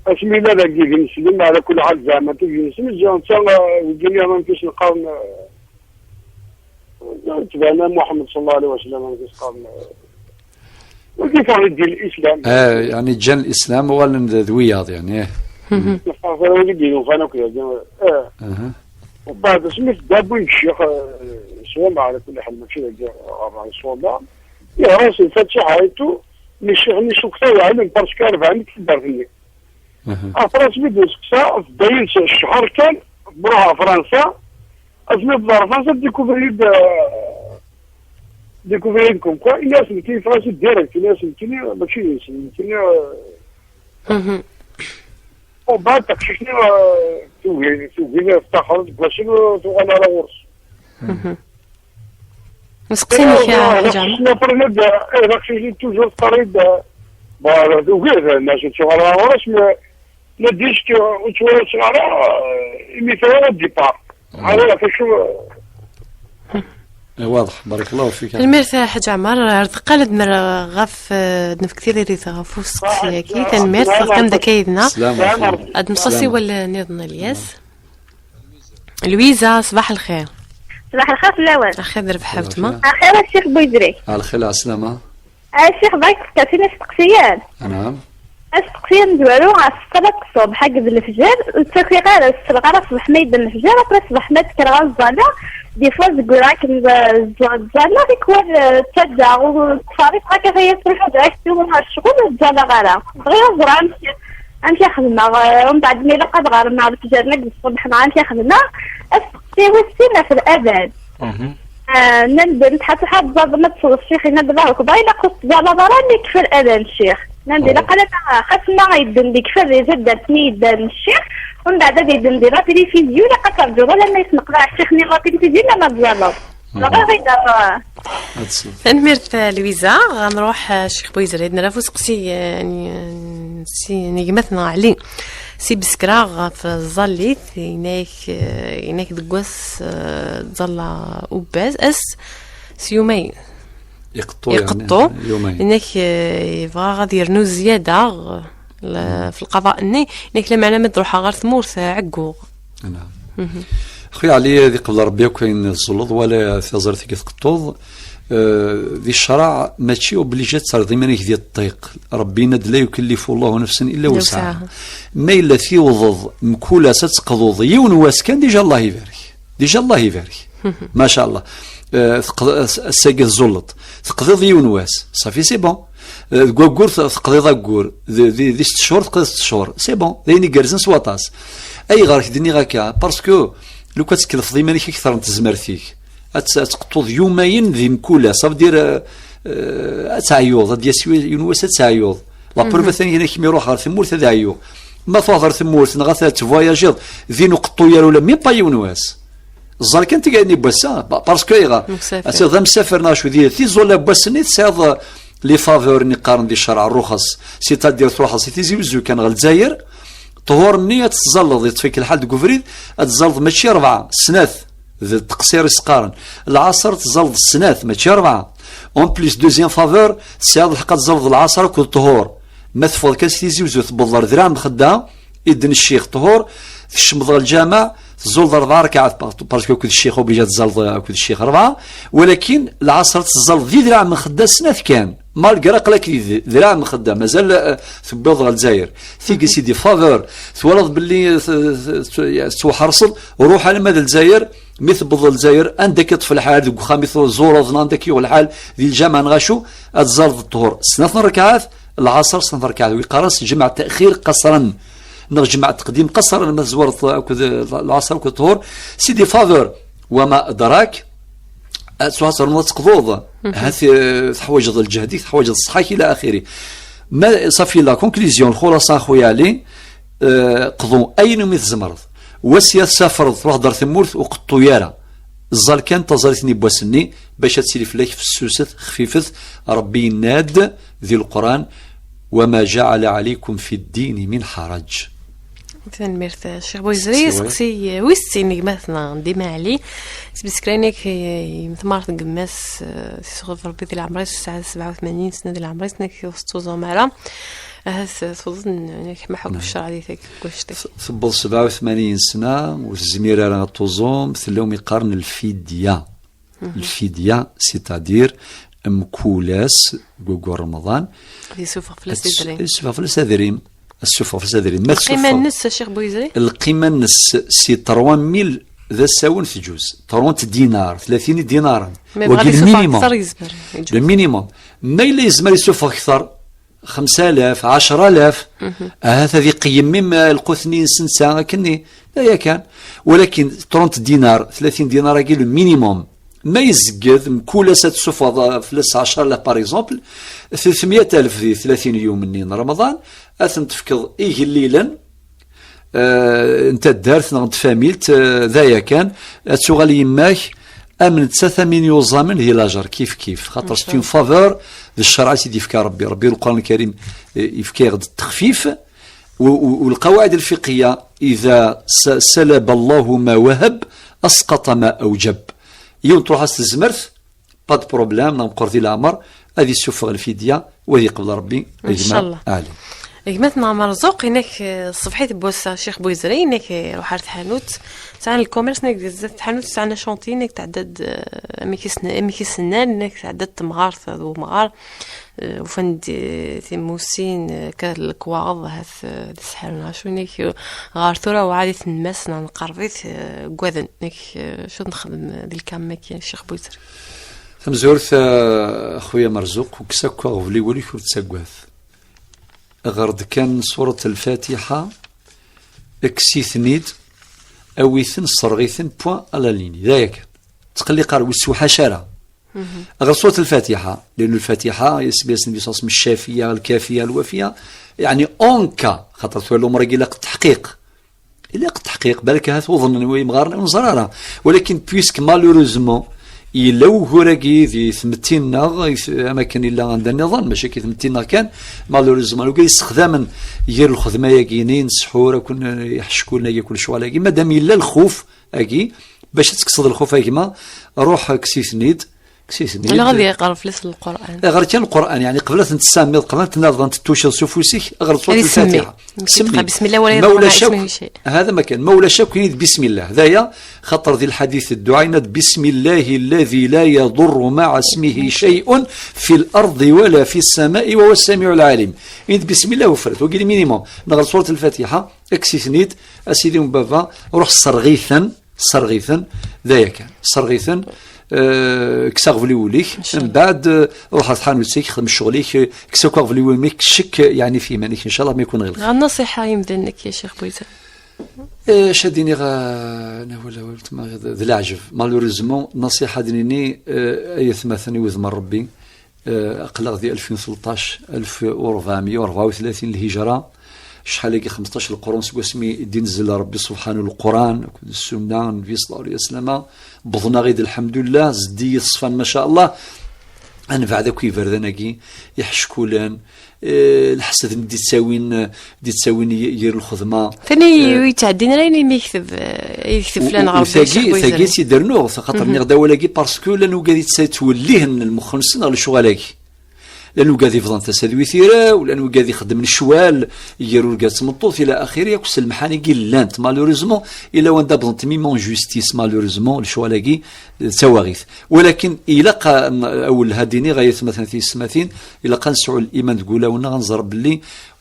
Asmi yella dagi d ineslem, ala kulli ḥal zeɛma tigdi nsen, ziɣ netta, eh, deg yini amek i s-neqqaren, eh, Tebɛen Muḥemmed sallallahu alayhi wa sallam, amek i s-qqaren, eh, wagi yeffeɣ di ddin n Lislam. Eh, yeɛni ǧǧan Lislam, uɣalen d, d wiyaḍ, yeɛni, eh. Neffeɣ tura wagi d-yufan akk dagi, eh. Aha. Ubeɛd asmi tedda wwin ccix, eh, s wama, ɛla kulli ḥal, mačči dagi ɣer s wama. Yeɣra-as lfatiḥa et tout, mi ccix-nni sukta yeɛlem, parce que rebɛen deg taddart-nni. Aha. Afras mi d-nseqsa, tedda yid-s ccher kan, tṛuḥ ɣer Fransa, asmi d-teḍra Fransa, découvrir-d, euh, découvrir-d comme quoi, ini-as nekkini Fransa direct, ini-as nekkini mačči d-nsen, nekkini, euh, mhm. Ubeɛd taqcict-nni, euh, tugi, tugi, tettaxer deg wass-nni, ur tuɣal ara ɣur-s. Mhm. Nesteqsi-nek, eh, a Ḥaǧ Ɛmer. Nafren-d, eh, d aqcic-nni toujours teqqar-d, eh, bon, d ugir, nna-s ur ttuɣaleɣ ara ɣur-s, mais la disque ur ttwalaseɣ ara, eh, imi tara départ. Ɛni ɣef acu, eh, Eh, waḍeḥ, barakallahu fik. Tanemmirt a Ḥaǧ Ɛmer, ar deqqal ad nerr ɣef, eh, ad nefk tiririt ɣef usteqsi-agi. Ah, tanemmirt, ah, teqqim-d akka yid-neɣ. Slam, slam. Ad nṣaṣi awal, eh, niḍen, Lyas. Lwiza, ṣbaḥ lxir. Ṣbaḥ lxir fell-awen. Axir d rrbeḥ a weltma. Axir a Ccix Buyzri. Ɛelxir ɛeslama. A Ccix, bɣiɣ ad k-sqsiɣ sin isteqsiyen. Anɛam. Asteqsi amezwaru, ɣef ṣṣalat n ṣṣubḥ, akked lefjer, ur ttakiɣ ara, ur selleɣ ara ṣṣbeḥ ma yedden lefjer, après ṣṣbeḥ ma d-kkreɣ ad ẓẓalleɣ, des fois zegreɣ akken d-, ẓẓalleɣ, tikwal, eh, ttaddaɣ, ur ttferriqeɣ akka, aya truḥ-d, ttruḥuɣ ɣer ccɣel, ur ttẓallaɣ ara. Bɣiɣ ad ẓreɣ amek, amek i xedmeɣ, eh, umbeɛd ma ilaq ad ɣermeɣ lefjer-nni deg ṣṣbeḥ neɣ amek i xedmeɣ. Asteqsi wis sin ɣef ladan. Mhm. Eh, nnan-d, netḥa tuḥa tẓaḍ ma tesseḍ ccix, yenna-d Allahu akbar, ilaq ur tettẓallaḍ ara mi yekfa ladan ccix. Nnan-d, oh, ilaq ala ma, xas ma yedden d ikfa di taddart-nni yeddan ccix, umbeɛd ad yedden di la télévision, ilaq ad terǧuḍ alamma yesneqḍaɛ ccix-nni la télévision, alamma tẓalleḍ. Bɣiɣ ad d-rreɣ. Tanemmirt, eh, Lwiza. Ɣa nruḥ, eh, Ccix Buyzri, ad nerr ɣef useqsi, eh, n, n, si, n gma-tneɣ Ɛli. Si Beskra ɣef tẓallit, inak, eh, inak deg wass, eh, tẓalla ubbas, ass s yumayen. Iqeṭṭu, yeɛni, iqeṭṭu. Yumayen. Inak, eh, yebɣa ad yernu zzyada, eh, la, mm, f lqaḍa-nni, inak lameɛna ma d-ruḥeɣ ɣer tmurt, eh, ɛegguɣ. Naam. Mhm. Xuya Ɛli, ad iqbel Rebbi akk ayen tẓelleḍ, wala taẓallit-agi tqeṭṭuḍ. Eh, di ccreɛ, mačči obligé ad terreḍ iman-ik di ṭṭiq. Rebbi yenna-d, "La yukellifu Allahu nafsan illa wusɛaha." Ma yella tiwḍeḍ mkul ass ad teqḍuḍ yiwen wass kan, déjà Allah ibarek. Déjà Allah ibarek. Maca Allah. Eh, teqḍ-, ass-, ass-agi tẓulleḍ. Teqḍiḍ yiwen wass. Safi, c'est bon. Eh, deg waggur te-, teqḍiḍ aggur. Di, di, di sett cchur teqḍiḍ sett cchur. C'est bon. D ayen igerrzen s waṭas. Ayɣer k-d-nniɣ akka? Parce que lukan ad tkellfeḍ iman-ik akter n tezmert-ik, ad t-, ad tqeṭṭuḍ yumayen di mkul ass. Ça veut dire, euh, euh, ad teɛyuḍ, ad d-yas yiwen wass ad teɛyuḍ. La preuve, atan kra kemm iruḥ ɣer tmurt ad ɛyuɣ. Ma truḥeḍ ɣer tmurt neɣ ad tvoyajiḍ, din ur qeṭṭu ara ula même pas yiwen wass. Ẓẓal kan tigawin n wass-a, pa-, parce que ayɣer? Ad tiɣ d amsafer neɣ acu, di tiẓulla n wass-nni tesɛiḍ, euh, les faveurs-nni qqaren di ccreɛ, rruxas, c'est-à-dire truḥeḍ si Tizi Wezzu kan ɣer Lezzayer, ṭhur-nni ad tettẓalleḍ, yeṭṭef-ik lḥal deg ubrid, ad tettẓalleḍ mačči rebɛa, snat, d teqṣir i s-qqaren. Lɛaṣer tettẓalleḍ snat, mačči rebɛa. En plus, deuxième faveur, tesɛiḍ lḥeqq ad tettẓalleḍ lɛaṣer akked ṭhur. Ma teffɣeḍ kan si Tizi Wezzu, tewwḍeḍ ɣer Draɛ Mxedda, idden ccix ṭhur, tkecmeḍ ɣer lǧameɛ, tẓulleḍ rebɛa rkaɛat, par-, parce que akked ccix obligé ad tettẓalleḍ akked ccix rebɛa, walakin lɛaṣer ad tettẓalleḍ di Draɛ Mxedda snat kan. Malgré aql-ak di Draɛ Mxedda, mazal, eh, tewwiḍ ɣer Lezzayer. Tigi c'est des faveurs. Twalaḍ belli, eh, t-, t-, t-, tettwaḥerṣeḍ, ruḥ alamma d Lezzayer, mi tewweḍ Lezzayer, anda k-iṭṭef lḥal, deg uxxam i tẓureḍ, neɣ anda k-yuɣ lḥal, di lǧameɛ neɣ acu, ad tettẓalleḍ ṭhur. Snat n rkaɛat, lɛaṣer snat n rkaɛat. Wi qqaren-as ǧemɛa taxir qasran, neɣ ǧemɛa taqdim qasran, ma tezwareḍ akked, eh, lɛaṣer akked ṭhur. C'est des faveurs. Wama adrak, ad ttwaserneḍ ad teqḍuḍ. Mhm. Ahat, eh, teḥwaǧeḍ lǧehd-ik, teḥwaǧeḍ ṣṣeḥḥa-k, ila axiri. Ma, safi, la conclusion, lxulaṣa, a xuya Ɛli, eh, qḍu ayen umi tzemreḍ. Wa sya tsafreḍ, truḥeḍ ar tmurt, ur qeṭṭu ara. Ẓẓal kan taẓallit-nni n wass-nni, bac ad tili fell-ak fessuset, xfifet. Rebbi yenna-d di Leqran, وما جعل عليكم في الدين من حرج. Tanemmirt, Ccix Buyezri. Siwa. Seqsi wis sin n gma-tneɣ Dima Ɛli. Sbiskra-inek, eh, yemtemɣer deg yemma-s, eh, s ixef Rebbi di leɛmer-is, tesɛa sebɛa u tmanyin sna di leɛmer-is, nek ur tettuẓum ara. Ahat, eh, tfeḍ n-, nek ma ḥukm ccṛeɛ di tak-, deg wannect-agi. Tewweḍ sebɛa u tmanyin sna, ur tezmir ara ad tuẓum, tella umi qqaren lfidya. Lfidya, c'est-à-dire, mkul ass, deg waggur Remḍan, ad yessufeɣ fell-as ad s-, idrimen. Ad yessufeɣ fell-as adrim. Ad yessufeɣ fell-as adrim. Ma lqima-nnes, a Ccix Buyezri? Lqima-nnes si trois mille d asawen tjuz. Trente dinars, tlatin dinaren. Ma yebɣa ad yessufeɣ akteṛ, yezmer. Le minimum. Ma yella yezmer yessufeɣ akteṛ, xemsa alaf, ɛecṛa alaf, ahat ad iqeyyem mim lqut-nni-nsen nesɛa akkenni. D aya kan. Walakin trente dinars, tlatin dinar-agi, le minimum. Ma yezged, mkul ass ad tessufɣeḍ, uh, fell-as ɛecṛa alaf, par exemple, tlatmeyya alaf di tlatin yum-nni n Remḍan, ad ten-tefkeḍ igellilen, uh, n taddart neɣ n tfamilt, uh, d aya kan, ad tuɣal yemma-k am nettat am win yuẓamen di lajer, kif kif. Xaṭer c'est une faveur d ccreɛ i s-id-yefka Rebbi. Rebbi, Lqur'an Lkarim, eh, yefka-yaɣ-d ttexfif. U, u, u lqawaɛid lfiqhiya, إذا س-، سلب الله ما وهب، أسقط ما أوجب. Yiwen truḥ-as tezmert, pas de problème, neɣ meqqer di leɛmer, ad yessufeɣ lfidya, u ad yeqbel Rebbi, a gma Ɛli. Gma-tneɣ Merzuq, inek, eh, ṣṣbeḥ-it n wass-a, Ccix Buyezri, inek, eh, ruḥ ar tḥanut, sɛan lkumirs, inek, zdat tḥanut, sɛan achantier, inek, tɛedda-d, eh, amek i s-, amek i s-nnan, inek, tɛedda-d temɣart d umɣar, eh, ufan-d, eh, timusin, eh, akka lekwaɣeḍ, ahat, eh, d sseḥr neɣ acu, inek, eh, ɣer tura, weɛad i tenmas, neɣ nqerreb-it, eh, ggaden, inek, eh, acu nexdem, eh, di lkam-agi, Ccix Buyezri? Tamezwarut, eh, a xuya Merzuq, kkes akk aɣbel i wul-ik, ur ttaggad. Ɣer-d kan surat Lfatiḥa, kkes-iten-id, awi-ten, sserɣ-iten, point à la ligne. D aya kan. Ttqelliq ara, ur ssewḥac ara. Ɣer surat Lfatiḥa, لأن Lfatiḥa, yesmi-as Nnbi صلى الله عليه وسلم الشافية، الكافية، الوافية، يعني en cas, xaṭer tura lumuṛ-agi ilaq ttaḥqiq. Ilaq ttaḥqiq, balak ahat uḍnen wimɣaren, ur neẓri ara. Walakin, puisque malheureusement, yella wugur-agi di tmetti-nneɣ, i t-, am akken yella anda nniḍen, mačči akka i tmetti-nneɣ kan, malheureusement, ugar yessexdamen gar lxedma-agi-ni n ssḥur, akk n iḥeckulen-agi, akk lecɣal-agi, madam yella lxuf-agi, bac ad tekkseḍ lxuf a gma, ruḥ kkes-iten-id, kkes-iten-id. Neɣ ad yeqreḍ fell-as Lqur'an. Ɣer kan Lqur'an, yeɛni qbel ad ten-tessammiḍ, qbel ad ten-tnadiḍ, ad ten-tettucciḍ s ufus-ik, ɣer surat Lfatiḥa. Kkes-iten-id. Bismillah, ولا يضر مع اسمه شيء. هذا ما كان. Ma ulac akk, ini-d bismillah. D aya, xaṭer di lḥadit dduɛa yenna-d: بسم الله الذي لا يضر مع اسمه شيء في الأرض ولا في السماء وهو السميع العليم. Ini-d bismillah, ufrat. Wagi le minimum. Neɣ ɣer surat Lfatiḥa, kkes-iten-id, a sidi n baba, ruḥ sserɣ-iten, sserɣ-iten, d aya kan, sserɣ-iten, eh, kkes aɣbel i wul-ik, mbeɛd, eh, ruḥ ar tḥanut-ik, xdem ccɣel-ik, eh, kkes akk aɣbel i wul-ik, ccek, eh, yeɛni f yiman-ik, ncallah ma yekun ɣilx. Ɣer nnaṣiḥa i yimdanen-agi, a Ccix Buyezri? Eh, acu ad d-iniɣ, eh, d, d leɛǧeb. Malheureusement, nnaṣiḥa ad d-nini, eh, ay atmaten i wudem n Rebbi, Eh, aql-aɣ di ألفين وثلطاش, ألف وربعمية وربعة وثلاثين lhijra, cḥal-agi, xmesṭac leqrun seg wasmi i d-inzel Rebbi subḥanu Lquran akked Ssunna n Nnbi صلى الله عليه وسلم, wwḍen-aɣ-id, lḥemdullah, zeddi-yi ṣṣfan, ma ca Allah, ad nebɛed akk iberdan-agi iḥeckulen, eh, lḥesd n d-ittawin, d-ittawin y-, yir lxedma. Tani, eh, ur yettɛeddin ara ayen i yekteb, eh, i yekteb flan ɣer Rebbi, tagi, Ccix Buyezri. Tagi i tt-id-rnuɣ, xaṭer nniɣ-d awal-agi parce que llan wigad yettwellihen lmux-nsen ɣer lecɣal-agi. Llan wigad yebḍan tasa d wi tiraw, llan wigad ixeddmen ccwal gar urgaz d tmeṭṭut, ila axiri, akk s lemḥani-agi llant. Malheureusement, ila wanda wwḍent même en justice, malheureusement, lecɣal-agi d tawaɣit. Walakin ilaq a, a welha d-iniɣ, ay atmaten tiyessetmatin, ilaq ad nesɛu liman deg wulawen-nneɣ, ad nẓer belli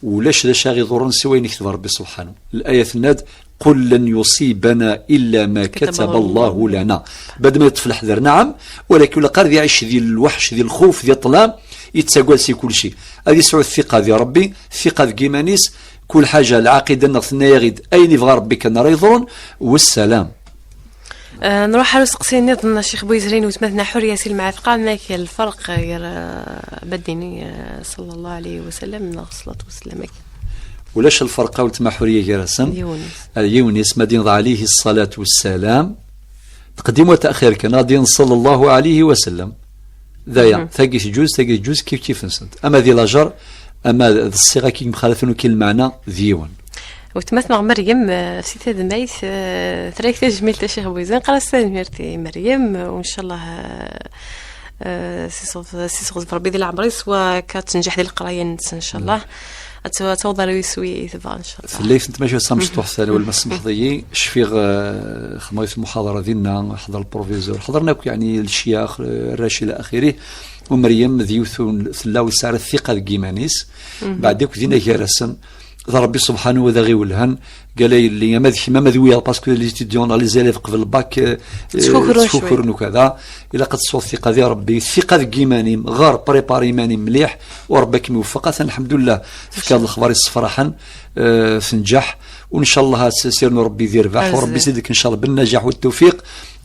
ulac d acu aɣ-iḍurren siwa ayen ikteb Rebbi subḥanu. Laya tenna-d: قل لن يصيبنا إلا ما كتب الله لنا. Bad ma yeṭṭef leḥder, naɛam, walakin ilaq ad iɛic di lweḥc, di lxuf, di ṭṭlam, yettagad si kulci. Ad yesɛu ttiqa di Rebbi, ttiqa deg yiman-is, kul ḥaǧa, lɛaqida-nneɣ tenna-yaɣ-id ayen yebɣa Rebbi kan ara yeḍrun, wessalam. Eh, nruḥ ar useqsi nniḍen, Ccix Buyezri, n weltma-tneɣ Ḥuriya Si Lemɛatqa, amek lferq gar, eh, Badini, eh, صلى الله عليه وسلم, neɣ ṣṣlatu wesselam-agi? Ulac lferq a weltma Ḥuriya gar-asen. Yiwen-is. Eh, yiwen-is, ma d-yenneḍ عليه الصلاة والسلام, taqdim wa taxir kan, ad yenneḍ صلى الله عليه وسلم. D aya, tagi tjuz, tagi tjuz, kif kif-nsent. Ama di lajer, ama d ṣṣiɣa-agi yemxalafen ukin lmeɛna d yiwen. Weltma-tneɣ Meryem, eh, si tadmayt, eh, tra-k tajmilt a Ccix Buyzan, qqar-as tanemmirt i Meryem, eh, u ncallah, eh, eh, s iseɣ-, s iseɣzef Rebbi di leɛmer-is, wa akka tenǧeḥ di leqraya-nnes, ncallah. Ad t-, ad taweḍ ar wiswi i tebɣa, ncallah. Tella-tent maca d tamecṭuḥt, tala wala ma tsemḥeḍ-iyi, cfiɣ, eh, xedmeɣ yiwet lmuḥaḍara dinna, ḥeḍer lprovizur, ḥeḍren akk, yeɛni, lecyax, eh, arrac ila axiri. U Meryem d yiwet n-, tella ur tesɛi ara ttiqa deg yiman-is. Beɛd akk din gar-asen, d Rebbi subḥanahu wa taɛala i aɣ-iwellhen, qal a yelli, ama d kemm, ama d wiyaḍ, parce que les étudiants, les élèves qbel bac, eh, eh, ttkukrun cwiṭ. Ttkukrun ukada. Ilaq ad tesɛuḍ ttiqa di Rebbi, ttiqa deg yiman-im, ɣer, prépare iman-im mliḥ, u Rebbi ad kem-iweffeq. Atan, lḥemdullah, tefkiḍ lexbar yessefraḥen, eh, tenǧeḥ, u ncallah ad s-, sirnu Rebbi di rrbeḥ, u Rebbi zid-k ncallah بالنجاح والتوفيق.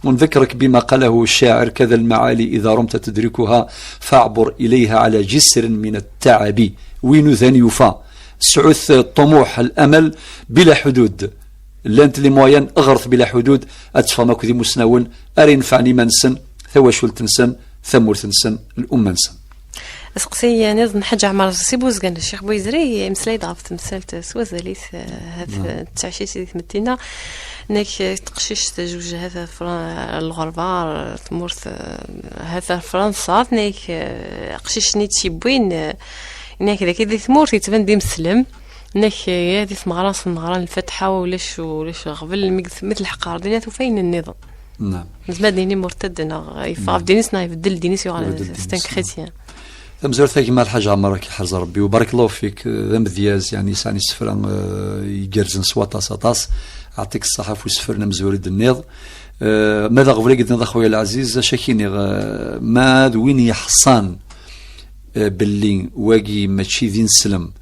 ونذكرك بما قاله الشاعر: كذا المعالي إذا رمت تدركها فاعبر إليها على جسر من التعب. Win idan yufa. Sɛut ṭṭumuḥ, الأمل بلا حدود. Llant les moyens, ɣret bila ḥudud, ad teffɣem akk d imusnawen ara inefɛen iman-nsen, tawacult-nsen, tamurt-nsen, lumma-nsen. Aseqsi nniḍen, Ḥaǧ Ɛmer Si Buzgan, Ccix Buyzri, imeslay-d ɣef temsalt s wazal-is, eh, hat, eh, d taɛcict di tmetti-nneɣ. Nek, eh, teqcict tejwej hat ɣer Fran-, ɣer lɣerba, ɣer tmurt, eh, hat ɣer Fransa, nek, eh, aqcic-nni i tt-yewwin, eh, nek dagi di tmurt yettban d imeslem. Nek, eh, di tmeɣra s tmeɣra n Lfatiḥa, ulac, ulac aɣbel, mi, mi telḥeq ɣer din, tufa ayen nniḍen. Naam. Nezmer ad nini murtad neɣ yeffeɣ ɣef ddin-is neɣ ibeddel ddin-is, yuɣal c'est un chrétien. Tamezwarut a gma Lḥaǧ Ɛmer, ad k-iḥrez Rebbi, u barakallahu fik, d amedyaz, yeɛni, yesɛan isefra, eh, igerrzen s waṭas, aṭas. Ɛṭik ṣṣaḥa ɣef usefr n umezwar i d-tenniḍ. Eh, ma d aɣbel i d-tenniḍ a xuya Lɛaziz, acu ak-iniɣ, eh, ma d win yeḥṣan, eh, belli wagi mačči d ineslem,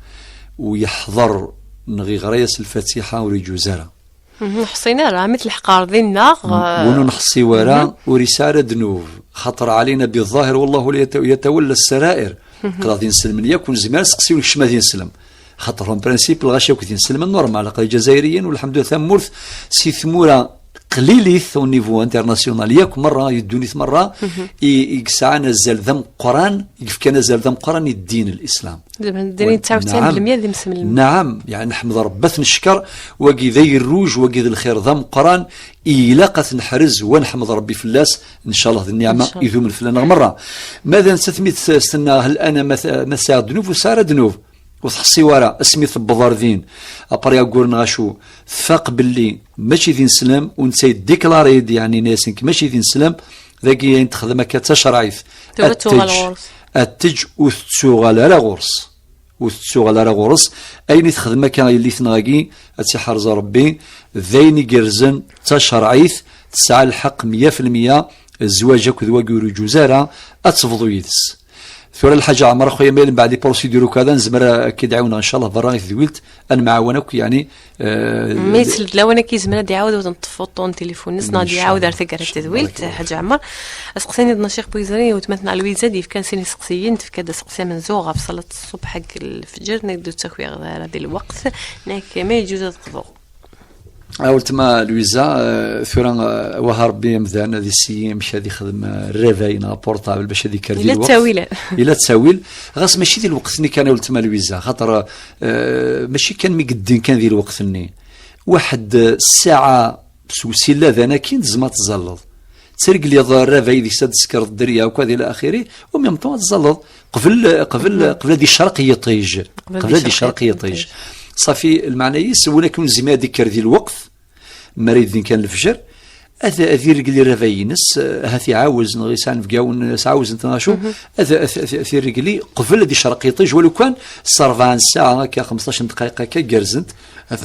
u yeḥḍer neɣ yeɣra-yas Lfatiḥa, ur yeǧuz ara. Mhm, ur neḥṣi ara, mi telḥeq ɣer dinna, eh, win ur neḥṣi ara, ur yesɛi ara ddnub, xaṭer علينا بالظاهر والله يتولى السرائر. Aql-aɣ d inselmen yakk, ur nezmir ara ad nseqsi win kečč ma d ineslem. Xaṭer en principe lɣaci akk d inselmen normal, aql-i Ǧazayriyen, u lḥemdulillah tamurt si tmura qlilit au niveau international, yakk merra, i ddunit merra, i, i yesɛan azal d ameqqran, i yefkan azal d ameqqran i ddin n Lislam. Ddin yettɛaw tesɛin belmya d imesmlen. Naɛam, yeɛni, neḥmed Rebbi, ad t-neckeṛ, wagi d agerruj, wagi d lxir d ameqqran, ilaq ad t-neḥrez, wa neḥmed Rebbi fell-as, ncallah d nniɛma idumen fell-aneɣ merra. Ma d nettat mi tt-, s-, tenna, hel ana ma t-, ma sɛiɣ ddnub, ur sɛiɣ ara ddnub. Ur teḥṣi ara, asmi tewweḍ ar din, après aggur neɣ acu, tfaq belli mačči d ineslem, u netta yeddiklari-d, yeɛni, yenna-yasen nekk mačči d ineslem, dagi ayen texdem akka d tacerɛit. Tugi ad tuɣal teǧǧ, ɣur-s. Ad teǧǧ ur tettuɣal ara ɣur-s. Ur tettuɣal ara ɣur-s. Ayen i texdem akka yelli-tneɣ-agi, ad tt-iḥrez Rebbi, d ayen igerrzen d tacerɛit, tesɛa lḥeqq meyya fi lmeyya, zzwaǧ akked wagi ur yeǧuz ara, ad tebḍu yid-s. Tura Lḥaǧ Ɛmer, a xuya, ma yella mbeɛd les procédures ukada, nezmer ad k-id-ɛiwneɣ, ncallah, berra i tedwilt, ad nemɛawan akk, yeɛni, eh, mi yeseld lawan akka, yezmer ad iɛawed ad neṭṭef uṭṭun n tilifun-nnes, neɣ ad iɛawed ar taggara n tedwilt, Ḥaǧ Ɛmer. Aseqsi nniḍen a Ccix Buyzri, weltma-tneɣ Lwiza, d-yefkan sin iseqsiyen, tefka-d aseqsi amenzu ɣef ṣalat ṣṣubḥ akked lefǧer, nek ur d-ttakiɣ ara di lweqt, nek ma yeǧuz ad qḍuɣ. A weltma Lwiza, eh, tura, eh, wah Rebbi amdan ad iseyyi amek ad ixdem, eh, rravay neɣ portable bac ad ikker di lweqt. Ila ttawil. Ila ttawil. Ɣas mačči di lweqt-nni kan a weltma Lwiza, xaṭer, eh, mačči kan mi yeddin kan di lweqt-nni. Waḥed, eh, ssaɛa s usilla d anakin tzemreḍ ad tẓalleḍ. Tergliḍ rravay deg-s, ad d-tsekreḍ dderya akk ad ila axiri, u même temps ad tẓalleḍ. Qbel, qbel, qbel ad icreq yiṭij. Qbel ad icreq yiṭij. Ṣafi, lmeɛna-is, win akken ur nezmir ad ikker di lweqt, mi ara yeddin kan lefjer, ad, ad iregli rravay-ines, eh, ahat iɛawez, neɣ yesɛa inebgawen, eh, sɛawzent, neɣ acu, ad, ad, ad, ad iregli qbel ad icreq yiṭij, walu kan s rebɛa n ssaɛa, akka xemseṭṭac n ddqayeq akka, gerrzent.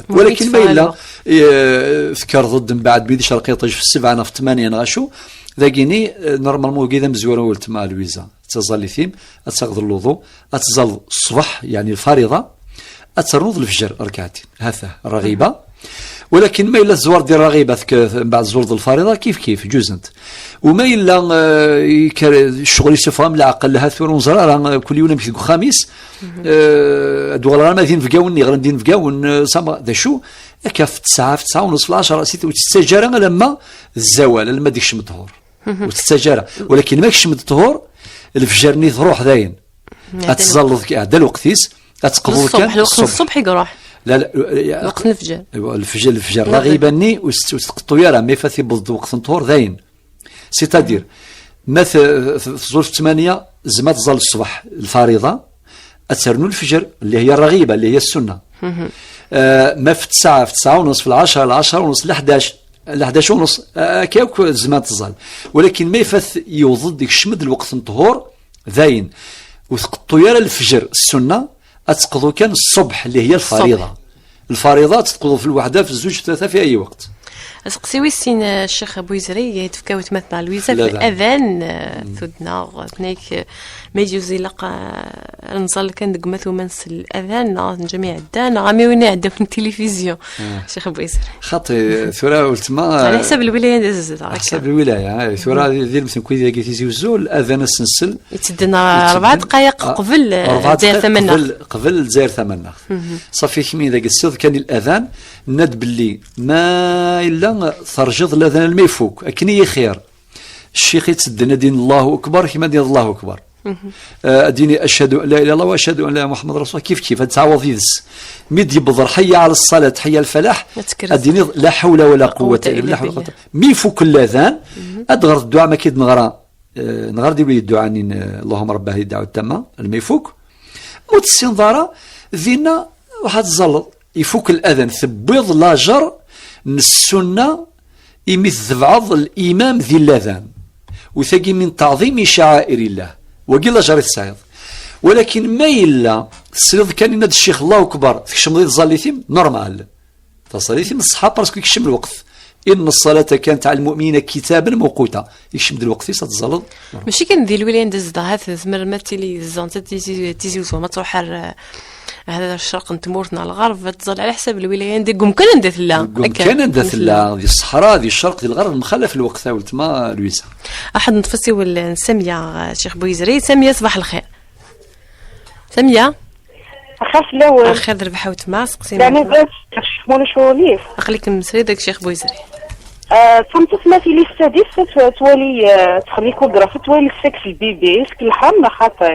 Walakin ma yella, eh, tekkreḍ-d mbeɛd mi d-icreq yiṭij f ssebɛa neɣ f ttmanya neɣ acu, dagini, eh, normalement, wagi d amezwaru n weltma Lwiza. D taẓallit-im, ad taɣeḍ lwuḍu, ad tẓalleḍ ṣṣbeḥ, yeɛni lfariḍa, ad ternuḍ lefjer rkaɛtin. Hata, rraɣiba. Walakin ma yella tezwareḍ di rraɣiba, tek-, mbeɛd tzureḍ lfariḍa, kif kif, ǧuzent. U ma yella, eh, yekker ccɣel yessufeɣ-am leɛqel, ha tura ur neẓri ara, eh, kul yiwen amek deg uxxam-is, eh, ad uɣaleɣ arma d inebgawen, yeɣran d inebgawen, eh, sama, d acu, akka f ttesɛa, f ttesɛa u neṣf, lɛecṛa, si-, ur tettaǧǧa ara alamma d zzawal, alamma d-ikcem ṭṭhur. Ur tettaǧǧa ara. Walakin ma kcem-d ṭṭhur, lefjer-nni truḥ dayen. Ad tẓalleḍ, iɛedda lweqt-is, ad teqḍuḍ kan ṣṣbeḥ, lweqt n ṣṣbeḥ i iruḥ. La, la, lweqt n lefjer. Lefjer, lefjer, la ɣiba-nni ur s-, ur s-tqeṭṭu ara, ma ifat iwweḍ-d lweqt n ṭṭhur, dayen. C'est-à-dire, ma t-, t-, tẓul f ttmanya, tzemmer ad tẓall ṣṣbeḥ, lfariḍa, ad ternu lefjer, اللي هي الرغيبة، اللي هي السنة. آه، ما في التسعة، في التسعة ونص، في العشرة، العشرة ونص، لحداش، لحداش ونص، آه، هكا ياك تزمر تزال. ولكن ما يفات يوضد يكشمد الوقت نطهور، داين. وتقطو يرى الفجر السنة، أتقضو كان الصبح اللي هي الفريضة. الصبح. الفريضة تقضو في الوحدة، في الزوج، في الثلاثة، في أي وقت. Aseqsi wis sin, eh, Ccix Buyzri, yetfka wetma-tneɣ Lwiza ɣef الأذان. الأذان, eh, tudna, tenna-k, eh, ma yejuz ilaq, eh, ad nẓall kan deg umata ma nsel الأذان, neɣ ad neǧǧ am iɛedda, neɣ am win iɛedda n tilifizyu. Ccix Buyzri. Xaṭi, tura weltma, على حساب الولاية anda tzedɣeḍ, على حساب الولاية, eh, tura di, di lmemt n kwi dagi Tizi Uzzu, الأذان ad s-nsel. Yettedden rebɛa dqayeq qbel, eh, Lezzayer Tamaneɣt. Qbel, qbel Lezzayer Tamaneɣt. Ṣafi kmi dagi tessiḍ kan الأذان, nna-d belli ma yella terjiḍ الأذان alma ifuk, akken i xir. Ccix yettedden ad d-yini الله أكبر, kima ad d-yiniḍ الله أكبر. Eh, ad d-yini أشهد أن لا إله إلا الله وأشهد أن محمدا رسول الله, kif kif, ad tettɛawaḍ yid-s. Mi d-yewweḍ حي على الصلاة, حي على الفلاح, ad d-yiniḍ لا حول ولا قوة إلا بالله. Mi ifuk الأذان, ad d-ɣer dduɛa ma k-id-neɣra, eh, neɣra di wi dduɛa-nni n, eh, اللهم رب هذه الدعوة التامة, alma ifuk. Ma ur tessineḍ ara, dinna ruḥ ad tẓalleḍ. Ifuk الأذان, tewwiḍ lajer n السنة imi tdebɛeḍ الإمام di الأذان. U tagi من تعظيم شعائر الله. Wagi lajer i tesɛiḍ. Walakin ma yella tesliḍ kan yenna-d ccix الله أكبر, tkecmeḍ i tẓallit-im, normal. Taẓallit-im ṣṣeḥḥa parce que yekcem lweqt. إن الصلاة كانت على المؤمنين كتابا موقوتا. Yekcem-d lweqt-is ad tẓalleḍ. Mačči kan di lwilaya anda tzedɣeḍ, ahat tzemrem ad tili tzedɣeḍ Tizi, Tizi Uzzu, ma tṛuḥ ar, eh, ar ccerq n tmurt neɣ lɣerb, ad tẓall على حساب الولاية anda, deg umkan anda tella. Deg umkan anda tella, di ṣṣeḥra, di ccerq, di lɣerb, mxalaf lweqt, a weltma Lwiza. Ad neṭṭef asiwel n Samia, eh, Ccix Buyzri. Samia, ṣbaḥ lxir. Samia. Axir fell-awen. Axir d rrbeḥ a weltma, seqsi. Lɛali lɛibad, Ccix Mulud Cawlif. Aql-ikem srid deg Ccix Buyzri. Ah, d tameṭṭut ma tili s tadist, twali, ah, txelli échographie, twali sexe n lbibi, est-ce que lḥram neɣ xaṭi?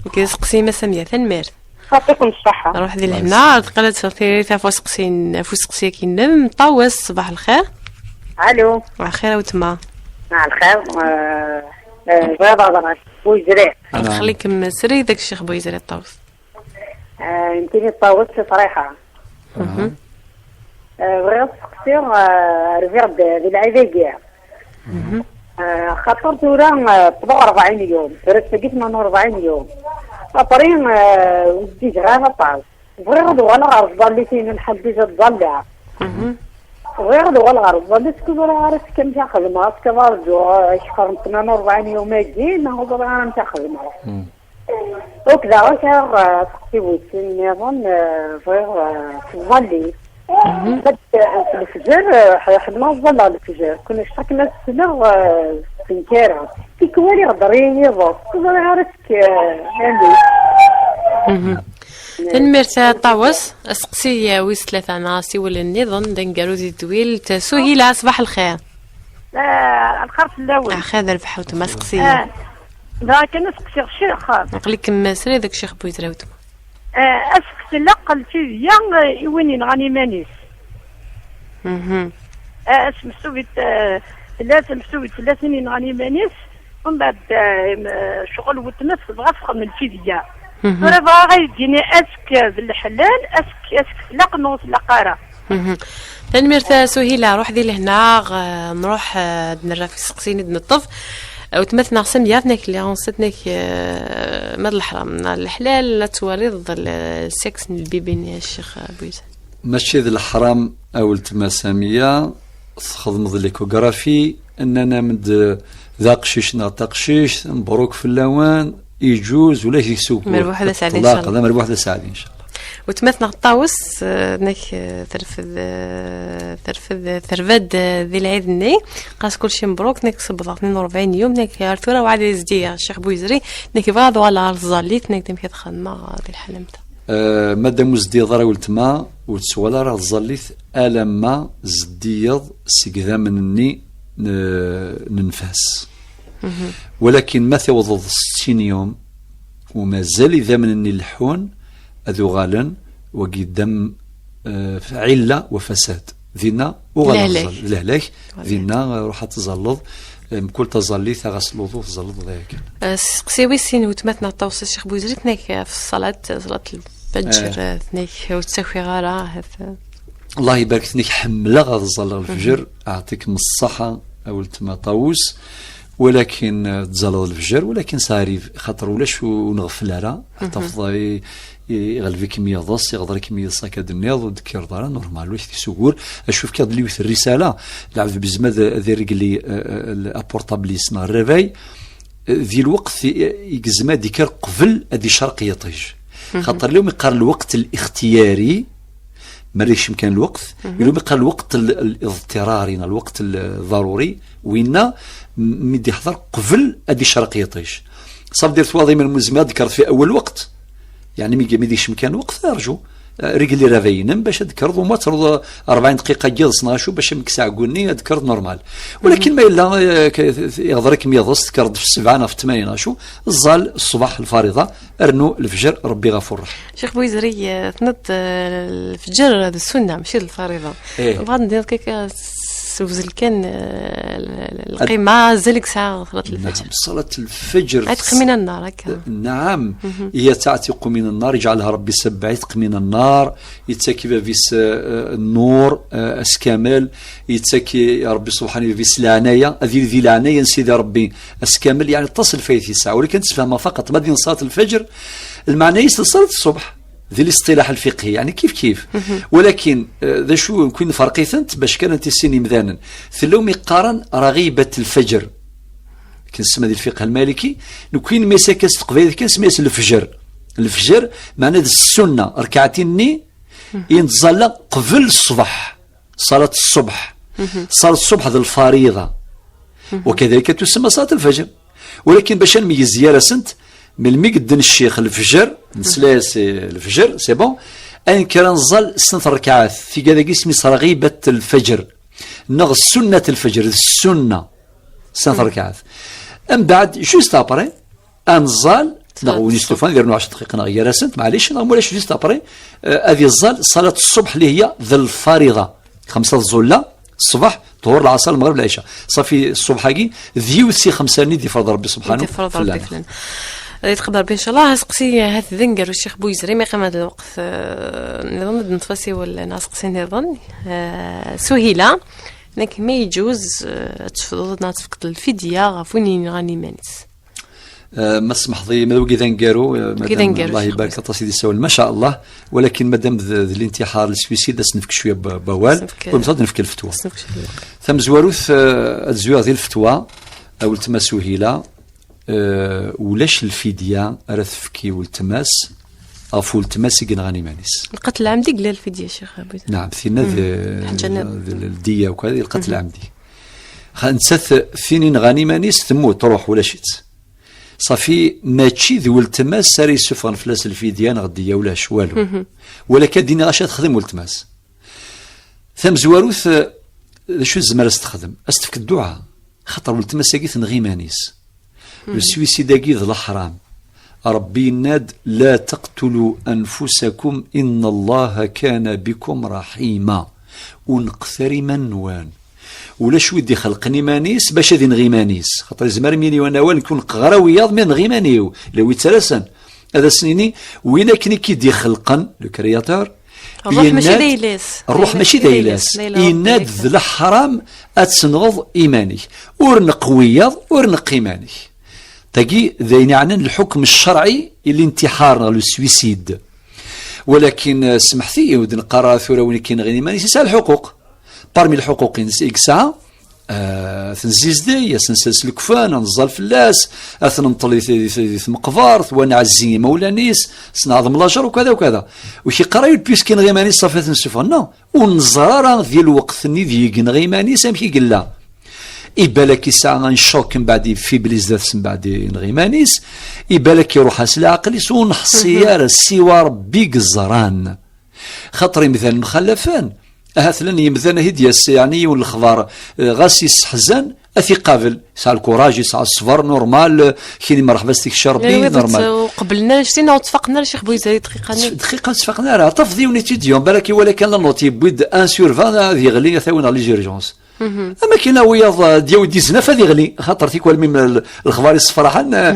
Ok, seqsi ma Samia, tanemmirt. Xaṭi-ken ṣṣeḥḥa. Ruḥ di lehna, ar teqqel ad tseɣ tiririt ɣef useqsi-agi-nnem. Ṭawes, ṣbaḥ lxir. Alo. Lxir a weltma. Lxir, eh, eh, bɣiɣ ad ɣreɣ Buyzri. Xli-kem srid deg Ccix Buyzri Ṭawes. Eh, nekkini Ṭawes si Friḥa. Eh, bɣiɣ ad seqsiɣ, eh, rbiɣ-d di lɛid-agi. Eh, xaṭer tura, eh, ṭṭbeɣ rebɛin yum, tura tagi tmanya u rebɛin yum. Après, eh, ur zdigeɣ ara aṭas. Bɣiɣ ad uɣaleɣ ɣer tẓallit-inu, lḥal déjà ttẓalliɣ. Bɣiɣ ad uɣaleɣ ɣer tẓallit, ur ẓriɣ ara amek ara xedmeɣ, amek ara rǧuɣ, eh, kter n tmanya u rebɛin yum-agi, neɣ ur ẓriɣ ara amek ara xedmeɣ. Uk daɣen sɛiɣ, eh, aseqsi wis sin nniḍen, eh, bɣiɣ, eh, tẓallit. Bad, eh, s lefjer, eh, ḥ-, xedmeɣ ẓẓalleɣ lefjer. Kun actaq ma ssneɣ, eh, stenkareɣ. Tikwal iɣder-iyi yiḍes. Ur ẓriɣ ara amek, eh, amek. Tanemmirt a Ṭawes. Aseqsi, eh, wis tlata neɣ asiwel nniḍen d aneggaru di tedwilt. Suhila, ṣbaḥ lxir. Ah, lxir fell-awen. Axir d rrbeḥ a weltma, seqsi. Ah, bɣiɣ kan ad seqsiɣ ccix. Aql-ikem srid deg Ccix Buyzri a weltma. Ah, aseqsi, laqel tidya, eh, i win yenɣan iman-is. Ah, asmeḥsub it-, eh, tella tamsubit fell-as win yenɣan iman-is, mbeɛd, eh, em, eh, ccɣel wetnet dɣa texdem lfidya. Tura bɣiɣ ad yi-d-yini ask d leḥlal, ask, ask tlaq neɣ ur tlaq ara. Tanemmirt a Suhila, ruḥ di lehna, eh, nruḥ, eh, ad nerra ɣef iseqsiyen i d-neṭṭef. Eh, weltma-tneɣ Samia, tenna-k, lliɣ ɣunsa, tenna-k, eh, ma d leḥram neɣ leḥlal ad twaliḍ l-, sexe n lbibi-nni a Ccix Buyzri. Mačči d leḥram a weltma Samia, txedmeḍ l'échographie, nnan-am-d d aqcic neɣ d taqcict, mebruk fell-awen, iǧuz, ulac deg-s ugur. Merbuḥ d aseɛdi, ṭṭlaq, inchallah. D amerbuḥ d aseɛdi, inchallah. Weltma-tneɣ Ṭawes, eh, nek, eh, terfed, eh, terfed, eh, terba-d, eh, di lɛid-nni, qas kulci mebruk, nek sebḍeɣ tnin u rebɛin yum, nek ar tura wɛad i zdiɣ, Ccix Buyzri, nek bɣiɣ ad uɣaleɣ ɣer tẓallit, nek d amek ad xedmeɣ, eh, di lḥala am ta. Eh, madam ur zdiɣeḍ ara weltma, ur tettwali ara tẓallit alamma zdiyeḍ seg idammen-nni n, n nnfas. Walakin ma tawḍeḍ settin yum, U mazal idammen-nni leḥḥun, ad uɣalen, wagi ddam, eh, ɛilla wa fasad. Dinna, uɣal lehlak. Lehlak. Dinna, eh, ruḥ ad tẓalleḍ, eh, mkul taẓallit, ɣas luḍu tẓalleḍ d aya kan. Eh, seqsi wis sin, wetma-tneɣ Ṭawes, Ccix Buzri, tnek, eh, ɣef ṣṣalat, ṣṣalat lfeǧr, eh, tnek, ur ttakiɣ ara, ahat, eh. Allah ibarek, tnek, ḥemmleɣ ad ẓalleɣ lfeǧr, aɛṭikem ṣṣaḥa, a weltma Ṭawes. Walakin, eh, tẓalleḍ lefjer, walakin ça arrive, xaṭer ulac u-, ur nɣeffel ara, ad tafeḍ i-, i-, iɣleb-ikem yiḍes, iɣḍer-ikem yiḍes akka d-nniḍ, ur d-tekkireḍ ara, normal, ur ak-t-isugur. Acu fkiɣ-d yiwet n rrisala, lɛebd bezma ad, ad irregli, eh, eh, apurṭabl-is neɣ rravay, eh, di lweqt i, i yezmer ad d-ikker qbel ad icerq yiṭij. Xaṭer lewmi qqaren lweqt lixtiyari, ma yekcem kan lweqt, ila ma yeqqar lweqt l-, l-, الاضطراري neɣ lweqt l-, ḍaruri, winna m-, mi d-iḥḍer qbel ad icerq yiṭij. Ça veut dire twaḍ iman-im tzemreḍ ad d-tekkreḍ fi awal lweqt. Yeɛni mi, mi d-yekcem kan lweqt, rǧu. Eh, rregli rravay-inem bac ad d-tekkreḍ, uma ad terreḍ rebɛin dqiqa n yiḍes neɣ acu, bac amek s ɛeggu-nni ad d-tekkreḍ normal. Walakin ma yella, eh, k-, iɣḍer-ikem yiḍes, tekkreḍ f ssebɛa neɣ f ttmanya neɣ acu, ẓẓal ṣṣbeḥ lfariḍa, rnu lefjer, Rebbi ɣafur raḥim. Ccix Buzri, eh, tenniḍ, eh, lefjer d ssunna, mačči d lfariḍa. Eh. Bɣiɣ ad d-tiniḍ kan, s-, ssewzel kan, eh, l-, l-, lqima, azal i yesɛa ṣṣalat lfeǧr. Naɛam, ṣṣalat lfeǧr. Ɛetq min an-nar, akka. Naɛam, hiya taɛtiqu min an-nar, iǧɛalha Rebbi sebba ɛetq min an-nar, yettak i bab-is, eh, eh, nnur, eh, ass kamel, yettak i Rebbi subḥanahu i bab-is leɛnaya, ad yili di leɛnaya n Sidi Rebbi ass kamel, yeɛni aṭas n lfayda i yesɛa. Walakin ad tfehmeḍ faqat, ma d-yenna ṣṣalat lfeǧr, lmeɛna-is d ṣṣalat ṣṣbeḥ, di liṣṭilaḥ lfiqhi, yeɛni kif kif. Walakin, eh, d acu, nekkni nferq-itent, bac kan ad t-issin imdanen. Tella umi qqaren raɣibat lfeǧr. Akken nsemma di lfiqh lmaliki, nekkni nsemma-yas akka s teqbaylit kan, nsemma-yas lefjer. Lefjer, meɛna d ssunna, rkaɛtin-nni, i nettẓalla qbel ṣṣbeḥ. Ṣalat ṣṣbeḥ. Ṣalat ṣṣbeḥ d lfariḍa. Wakadalika tusemma ṣalat lfeǧr. Walakin bac ad nmeyyez gar-asent, melmi i yedden ccix lefjer, nesla-yas, eh, lefjer, c'est bon, ayen kan ara neẓẓal snat rkaɛat, tigad-agi isem-is raɣibat lfeǧr, neɣ sunnat lfeǧr, d ssunna, snat rkaɛat. Mbeɛd, juste après, ad neẓẓal, neɣ win istufan, ad irnu ɛecra dqiqa neɣ gar-asent, maɛlic, neɣ mulac, juste après, eh, ad iẓẓal ṣalat ṣṣbeḥ li hiya d lfariḍa. Xemsa tẓulla, ṣṣbeḥ, ṭhur, lɛaṣer, lmeɣrib, lɛica. Ṣafi, ṣṣbeḥ-agi, d yiwet si xemsa-nni i d-ifreḍ Rebbi subḥanahu fell-aneɣ. Ad yetqebbel Rebbi, ncallah. Aseqsi, hat d aneggaru, Ccix Buyezri, mi qqimeɣ-d lweqt, eh, nniḍen ad neṭṭef asiwel neɣ aseqsi nniḍen. Eh, Suhila, nekk ma yeǧuz, eh, ad tefḍeḍ neɣ ad tefkeḍ lfidya ɣef win yenɣan iman-is? Eh, ma tsemḥeḍ-iyi, ma d wagi d aneggaru, eh, wagi d madam, aneggaru, Allah ibarek aṭas i d-isawlen, ma sha Allah, walakin madam d, d l'intiḥar, le suicide, ad s-nefk cwiya n wawal, ad s-nefk, u nefk lfetwa. Ad s-nefk cwiya n lweqt. Tamezwarut, eh, ad zwiɣ di lfetwa, a weltma Suhila, eh, ulac lfidya ara tefk i weltma-s ɣef weltma-s i yenɣan iman-is. Lqatl lɛamdi yella lfidya, Ccix Abu. Naɛam, tinna d, d, d, d ldiya akk, lqatl lɛamdi. Xa, nettat, tin yenɣan iman-is temmut, truḥ, ulac-itt. Ṣafi, mačči d weltma-s ara yessufɣen fell-as lfidya neɣ ddiya, ulac, walu. Walakin ad d-iniɣ acu ad texdem weltma-s. Tamezwarut, eh, d acu tezmer ad s-texdem? Ad s-tefk dduɛa. Xaṭer weltma-s-agi tenɣa iman-is. Le suicide-agi d leḥram. Rebbi yenna-d: "La taqtulu anfusakum, inna Allaha kana bikum raḥima." Ur neqqet ara iman-nwen. Ulac wi d-ixelqen iman-is bac ad ineɣ iman-is. Xaṭer yezmer mi yini awal, nekk ur neqqeɣ ara wiyaḍ, mi neɣ iman-iw. La wi ttalasen. Ad asen-ini, win akken i k-id-ixelqen, le créateur, Ṛṛuḥ mačči d ayla-s. Ṛṛuḥ mačči d ayla-s. Yenna-d d leḥram ad tenɣeḍ iman-ik. Ur neqq wiyaḍ, ur neqq iman-ik. Tagi d ayen yeɛnan lḥukm ccerɛi i lintiḥar neɣ le suicide. Walakin, eh, semḥet-iyi, ur d-neqqar ara tura win akka yenɣin iman-is yesɛa lḥuquq. Parmi lḥuquq-ines i yesɛa, eh, ad t-nzizdeg, ad s-nsers lekfan, ad neẓẓal fell-as, ad t-nenṭel di, di, di tmeqbert, wa nɛezzi imawlan-is, ad s-neɛḍem lajer, ukada, ukada. Ur k-iqqar ara puisque yenɣa iman-is, ṣafi ad t-nessufeɣ. Non, ur neẓri ara di lweqt-nni deg yenɣa iman-is amek i yella. Ibalak yesɛa un choc mbeɛd, yeffibbli zdat-s mbeɛd yenɣa iman-is, ibalak iruḥ-as leɛqel-is, ur neḥṣi ara, siwa Rebbi i yeẓran. Xaṭer imdanen mxallafen, ahat llan yimdanen ahi d-yas, yeɛni yiwen lexbar, eh, ɣas yesseḥzan, Ad t-iqabel, yesɛa lkuraj, yesɛa ṣṣber, normal. Kini merḥba s tikci Rebbi, normal. Ur qeblen ara ccina, ur ttfaqen ara, Ccix Buyzari, dqiqa-nni. Dqiqa, ur ttfaqen ara. Tafeḍ yiwen étudiant, balak iwala kan la note, yewwi-d un sur vingt, ad yeɣli, ad t-awin ɣer les urgences. Ama kina wiyaḍ, euh, d-yawi dix-neuf, ad yeɣli, xaṭer tikwal mi lexbar yessefraḥen, euh,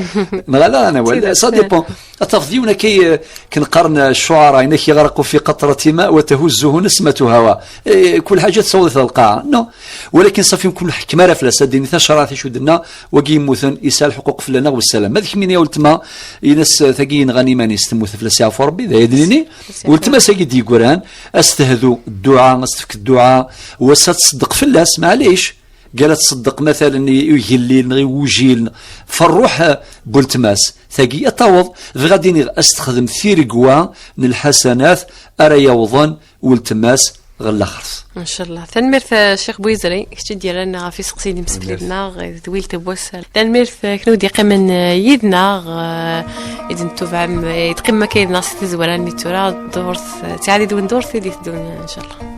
neɣ ala, ça dépend. Ad tafeḍ yiwen akka, euh, ken qqaren, euh, ccuɛara, inak yeɣreq fi qaṭrat ma wa tahuzzuhu nesmatu hawa. Eh, kul ḥaǧa tessawḍ-it ɣer lqaɛa. Non. Walakin ṣafi, kul ḥkem ara fell-as, ad d-ini tacraɛt icu d-nna, wagi yemmuten, yesɛa lḥuquq fell-aneɣ, wessalam. Ma d kemmini a weltma, inas, eh, tagi yenɣan iman-is, temmut fell-as yeɛfu Rebbi, d aya d-nini. Weltma-s agi d-yeggran, as tehdu dduɛa, as tefk dduɛa, was ad tṣeddeq fell-as, maɛlic. Gal ad tṣeddeq, matalen, i, i ugellil, neɣ i wujil, neɣ, f ṛṛuḥ, eh, n weltma-s. Tagi ad taweḍ, bɣiɣ ad d-iniɣ, as texdem tiregwa n lḥasanat ara yawḍen weltma-s ɣer laxert. Ncallah. Tanemmirt, eh, Ccix Buyzri, kečč i d-yerran ɣef iseqsiyen imsekli-nneɣ, eh, d wil tewwasal. Tanemmirt, eh, kenwi d-yeqqimen, eh, yid-neɣ, eh, i d-nettubeɛem, eh, i d-teqqimem akka yid-neɣ si tazwara-nni tura, ddurt, eh, ttiɛad yid-wen ddurt i d-iteddun, eh, ncallah.